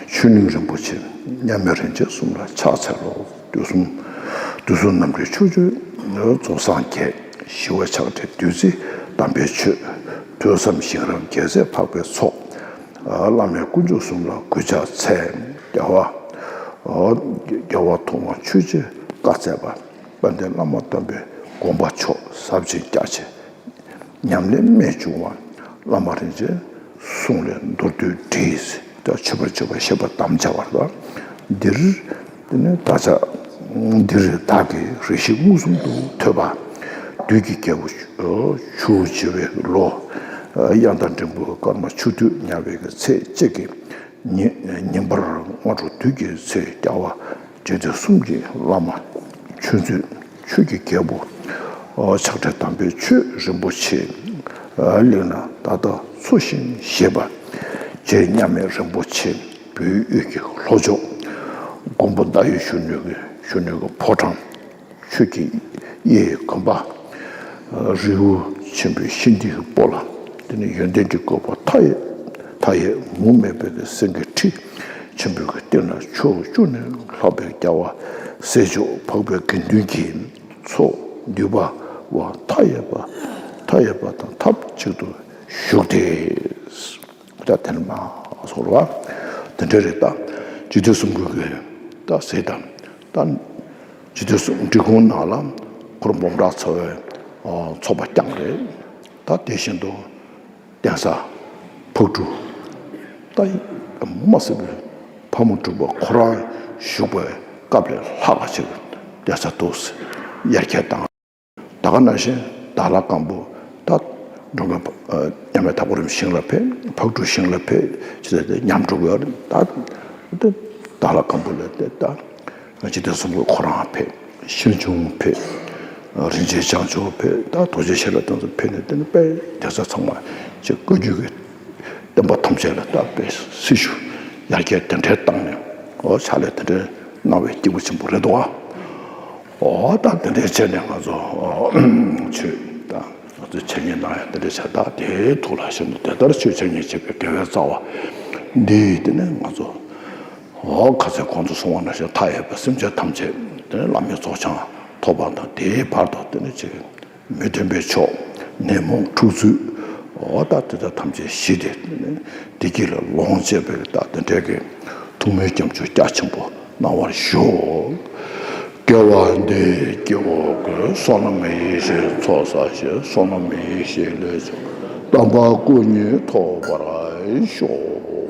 ཆོས་གླིང་རིན་པོ་ཆེ། མཉམ་མེད་རིན་ཆེན་གསུམ་ལ་ཕྱག་འཚལ་ལོ། དུས་གསུམ་ དུས་གསུམ་རྣམ་འདྲེན་ཕྱོགས་བཅུའི་རྫོགས་སངས་རྒྱས། ཞི་བ་ཕྱག་བྲལ་བདུད་རྩིའི་དམ་པའི་ཆོས། ཐོས་བསམ་ཞིང་རལ་རྒྱལ་སྲས་འཕགས་པའི་ཚོགས། བླ་མེད་དཀོན་མཆོག་གསུམ་ལ་གུས་ཕྱག་འཚལ། རྒྱལ་བ། རྒྱལ་བ་ཐོག་མར་ཆོས་རྗེས་བཀའ་སྩལ་པ། དཔལ་ལྡན་བླ་མ་དམ་པའི་དགོངས་པ་མཆོག་ཟབ་ཅིང་རྒྱ་ཆེ། ཉམས་ལེན་རྨད་བྱུང་བ། བླ་མ་རིན་ཆེན་གསུང་ལས་མདོར་བསྡུས་བྲིས། ད་མཆོད་པར་བརྗོད་པ་བཤད་པ་དམ་བཅའ་བར་དང་། འདིར། དེ་ནས་བདག་ཅག་འདིར་བདག་གིས་རེ་ཞིག་མངོན་སུམ་དུ་ཐོས་པ། བདུད་ཀྱི་རྒྱལ་པོ་ཆུ་བྱི་བའི་ལོ། དབྱར་ཟླ་འབྲིང་པོའི་སྐར་མ་ཆུ་སྟོད་ཉ་པའི་གི་ཚེས་གཅིག་གི་ཉིན་ཉིན་པར་སྔ་དྲོ་དུས་ཀྱི་ཚེ་རྒྱལ་བ་འབྲེལ་ཟླ་གསུམ་གྱི་བླ་མ་ཆོས་མཛོད་ཆོས་ཀྱི་རྒྱལ་པོ་ཕྱག་བྲལ་དམ་པའི་ཆོས་རིན་པོ་ཆེ་གླིང་ན་ད་ལྟ་འཚོ་ཞིང་གཞེས་པ། རྗེ་མཉམ་མེད་རིན་པོ་ཆེ་བོད་དབུས་ཀྱི་ལྷོ་ཕྱོགས་མགོན་པོ་ཟླ་འོད་གཞོན་ནུའི་གཞོན་ནུའི་ཕོ་བྲང་། ཆོས་ཀྱི་གཡས་དགོན་པ། རི་བོ་ཆེན་པོའི་ཤིང་རྟའི་སྤོ་ལ། དེ་ནི་ཡོན་ཏན་གྱི་བཀོད་པ་མཐའ་ཡས་མཐའ་ཡས་མུ་མེད་པའི་སེང་གེའི་ཁྲི་ཆེན་པོའི་གི་སྟེང་ན་ཕྱོགས་བཅུ་ནས་ལྷགས་པའི་རྒྱལ་བ་སྲས་མཆོག་འཕགས་པའི་དགེ་འདུན་གྱི་ཚོགས་འདུས་པ་བ་མཐའ་ཡས་པ་མཐའ་ཡས་པ་དང་ཐབས་གཅིག་ཏུ་བཞུགས་ཏེ། ད་དེ་ནི་མ་སོགས་རེད་བ། དེ་འདྲ་རེད་ད། རྗེ་དུས་གསུམ་མགོན་གྱི་ད་ཟེར་དང་ད། རྗེ་དུས་གསུམ་འབྲི་གུང་ནང་ལ་འཁོར་འབུམ་ཕྲག་འཚོ་བའི་ཚོགས་པ་བསྐྱངས་རེད། ད་དེ་བཞིན་དུ་གདན་ས་ཕག་གྲུ་ད་མ་སྲིད་པའི་ཕག་མོ་གྲུ་པ་ཁོ་རང་བཞུགས་པའི་སྐབས་ལས་ལྷག་པ་ཅིག་གདན་ས་འདུག་ཡར་རྒྱས་བཏང་། ད་ག་ནང་བཞིན་དྭགས་ལྷ་སྒམ་པོ་ད་འགྲོ་མགོན་མཉམ་མེད་དྭགས་པོ་རིན་པོ་ཆེ་ཞིང་ལ་ཕེབས། ཕག་གྲུ་ཞིང་ལ་ཕེབས་ཅི་ཟེར་ཏེ་མཉམ་འགྲོ་གི་ཡོད་རེད། ད་དྭགས་ལྷ་སྒམ་པོ་ལ་དེ་ད་རྗེ་དུས་གསུམ་མགོན་ཁོ་རང་ཕེབས། ཤེར་འབྱུང་ཕེབས། རིན་ཆེན་བྱང་ཆུབ་ཕེབས། ད་རྡོ་རྗེ་ཤེས་རབ་དེ་ཚོ་ཕེབས་ནས་དེ་ནི་དཔལ་གདན་ས་ཚང་མ་ཅིག་བཀའ་བརྒྱུད་ཀྱི་བསྟན་པ་ཐམས་ཅད་ལ་ད་དཔེ་སྲི་ཞུ་ཡར་རྒྱས་དེ་འདྲའི་བཏང་ནས་ཨོ་ཕྱག་ལས་དེ་འདྲའི་གནང་བའི་སྐྱེས་བུ་ཆེན་པོ་རེད་འདུག་ཨ། ཨོ་ད་དེ་འདྲའི་བྱས་ནས་ང་ཚོ་ཆོས་ད་ང་ཚོ་འཆད་ཉན་གནང་ཡ་དེ་འདྲ་བྱས། ད་དེའི་ཐུགས་ལ་བཞག་ནས་དེ་ལྟར་ཆོས་འཆད་ཉན་བྱེད་པའི་དགེ་བའི་རྩ་བ་འདི་དེ་ནས་ང་ཚོ་ཨོ་ཁ་ཚེ་གོང་དུ་སོང་བ་ནང་བཞིན་མཐའ་ཡས་པའི་སེམས་ཅན་ཐམས་ཅད་དེ་ནས་བླ་མའི་རྫོགས་བྱང་ཐོབ་པ་དང་དེའི་བར་དུ་དེ་ནས་ཅིག་མི་མཐུན་པའི་ཕྱོགས་ནད་མུག་འཁྲུག་རྩོད་འོ་ད་དེ་དག་ཐམས་ཅད་ཞི་སྟེ་བདེ་སྐྱིད་ལ་ལོངས་སྤྱད་པའི་ད་དེ་འདྲའི་གི་ཐུགས་སྨོན་སྐྱབས་འཇུག་རྒྱ་ཆེན་པོ་གནང་བར་ཞུ། སྐྱེ་བ་འདིའི་སྐྱེ་བོ་ཀུན། བསོད་ནམས་ཡེ་ཤེས་ཚོགས་བསགས་ཤིང་། བསོད་ནམས་ཡེ་ཤེས་ལས་བྱུང་། དམ་པ་སྐུ་གཉིས་ཐོབ་པར་ཤོག།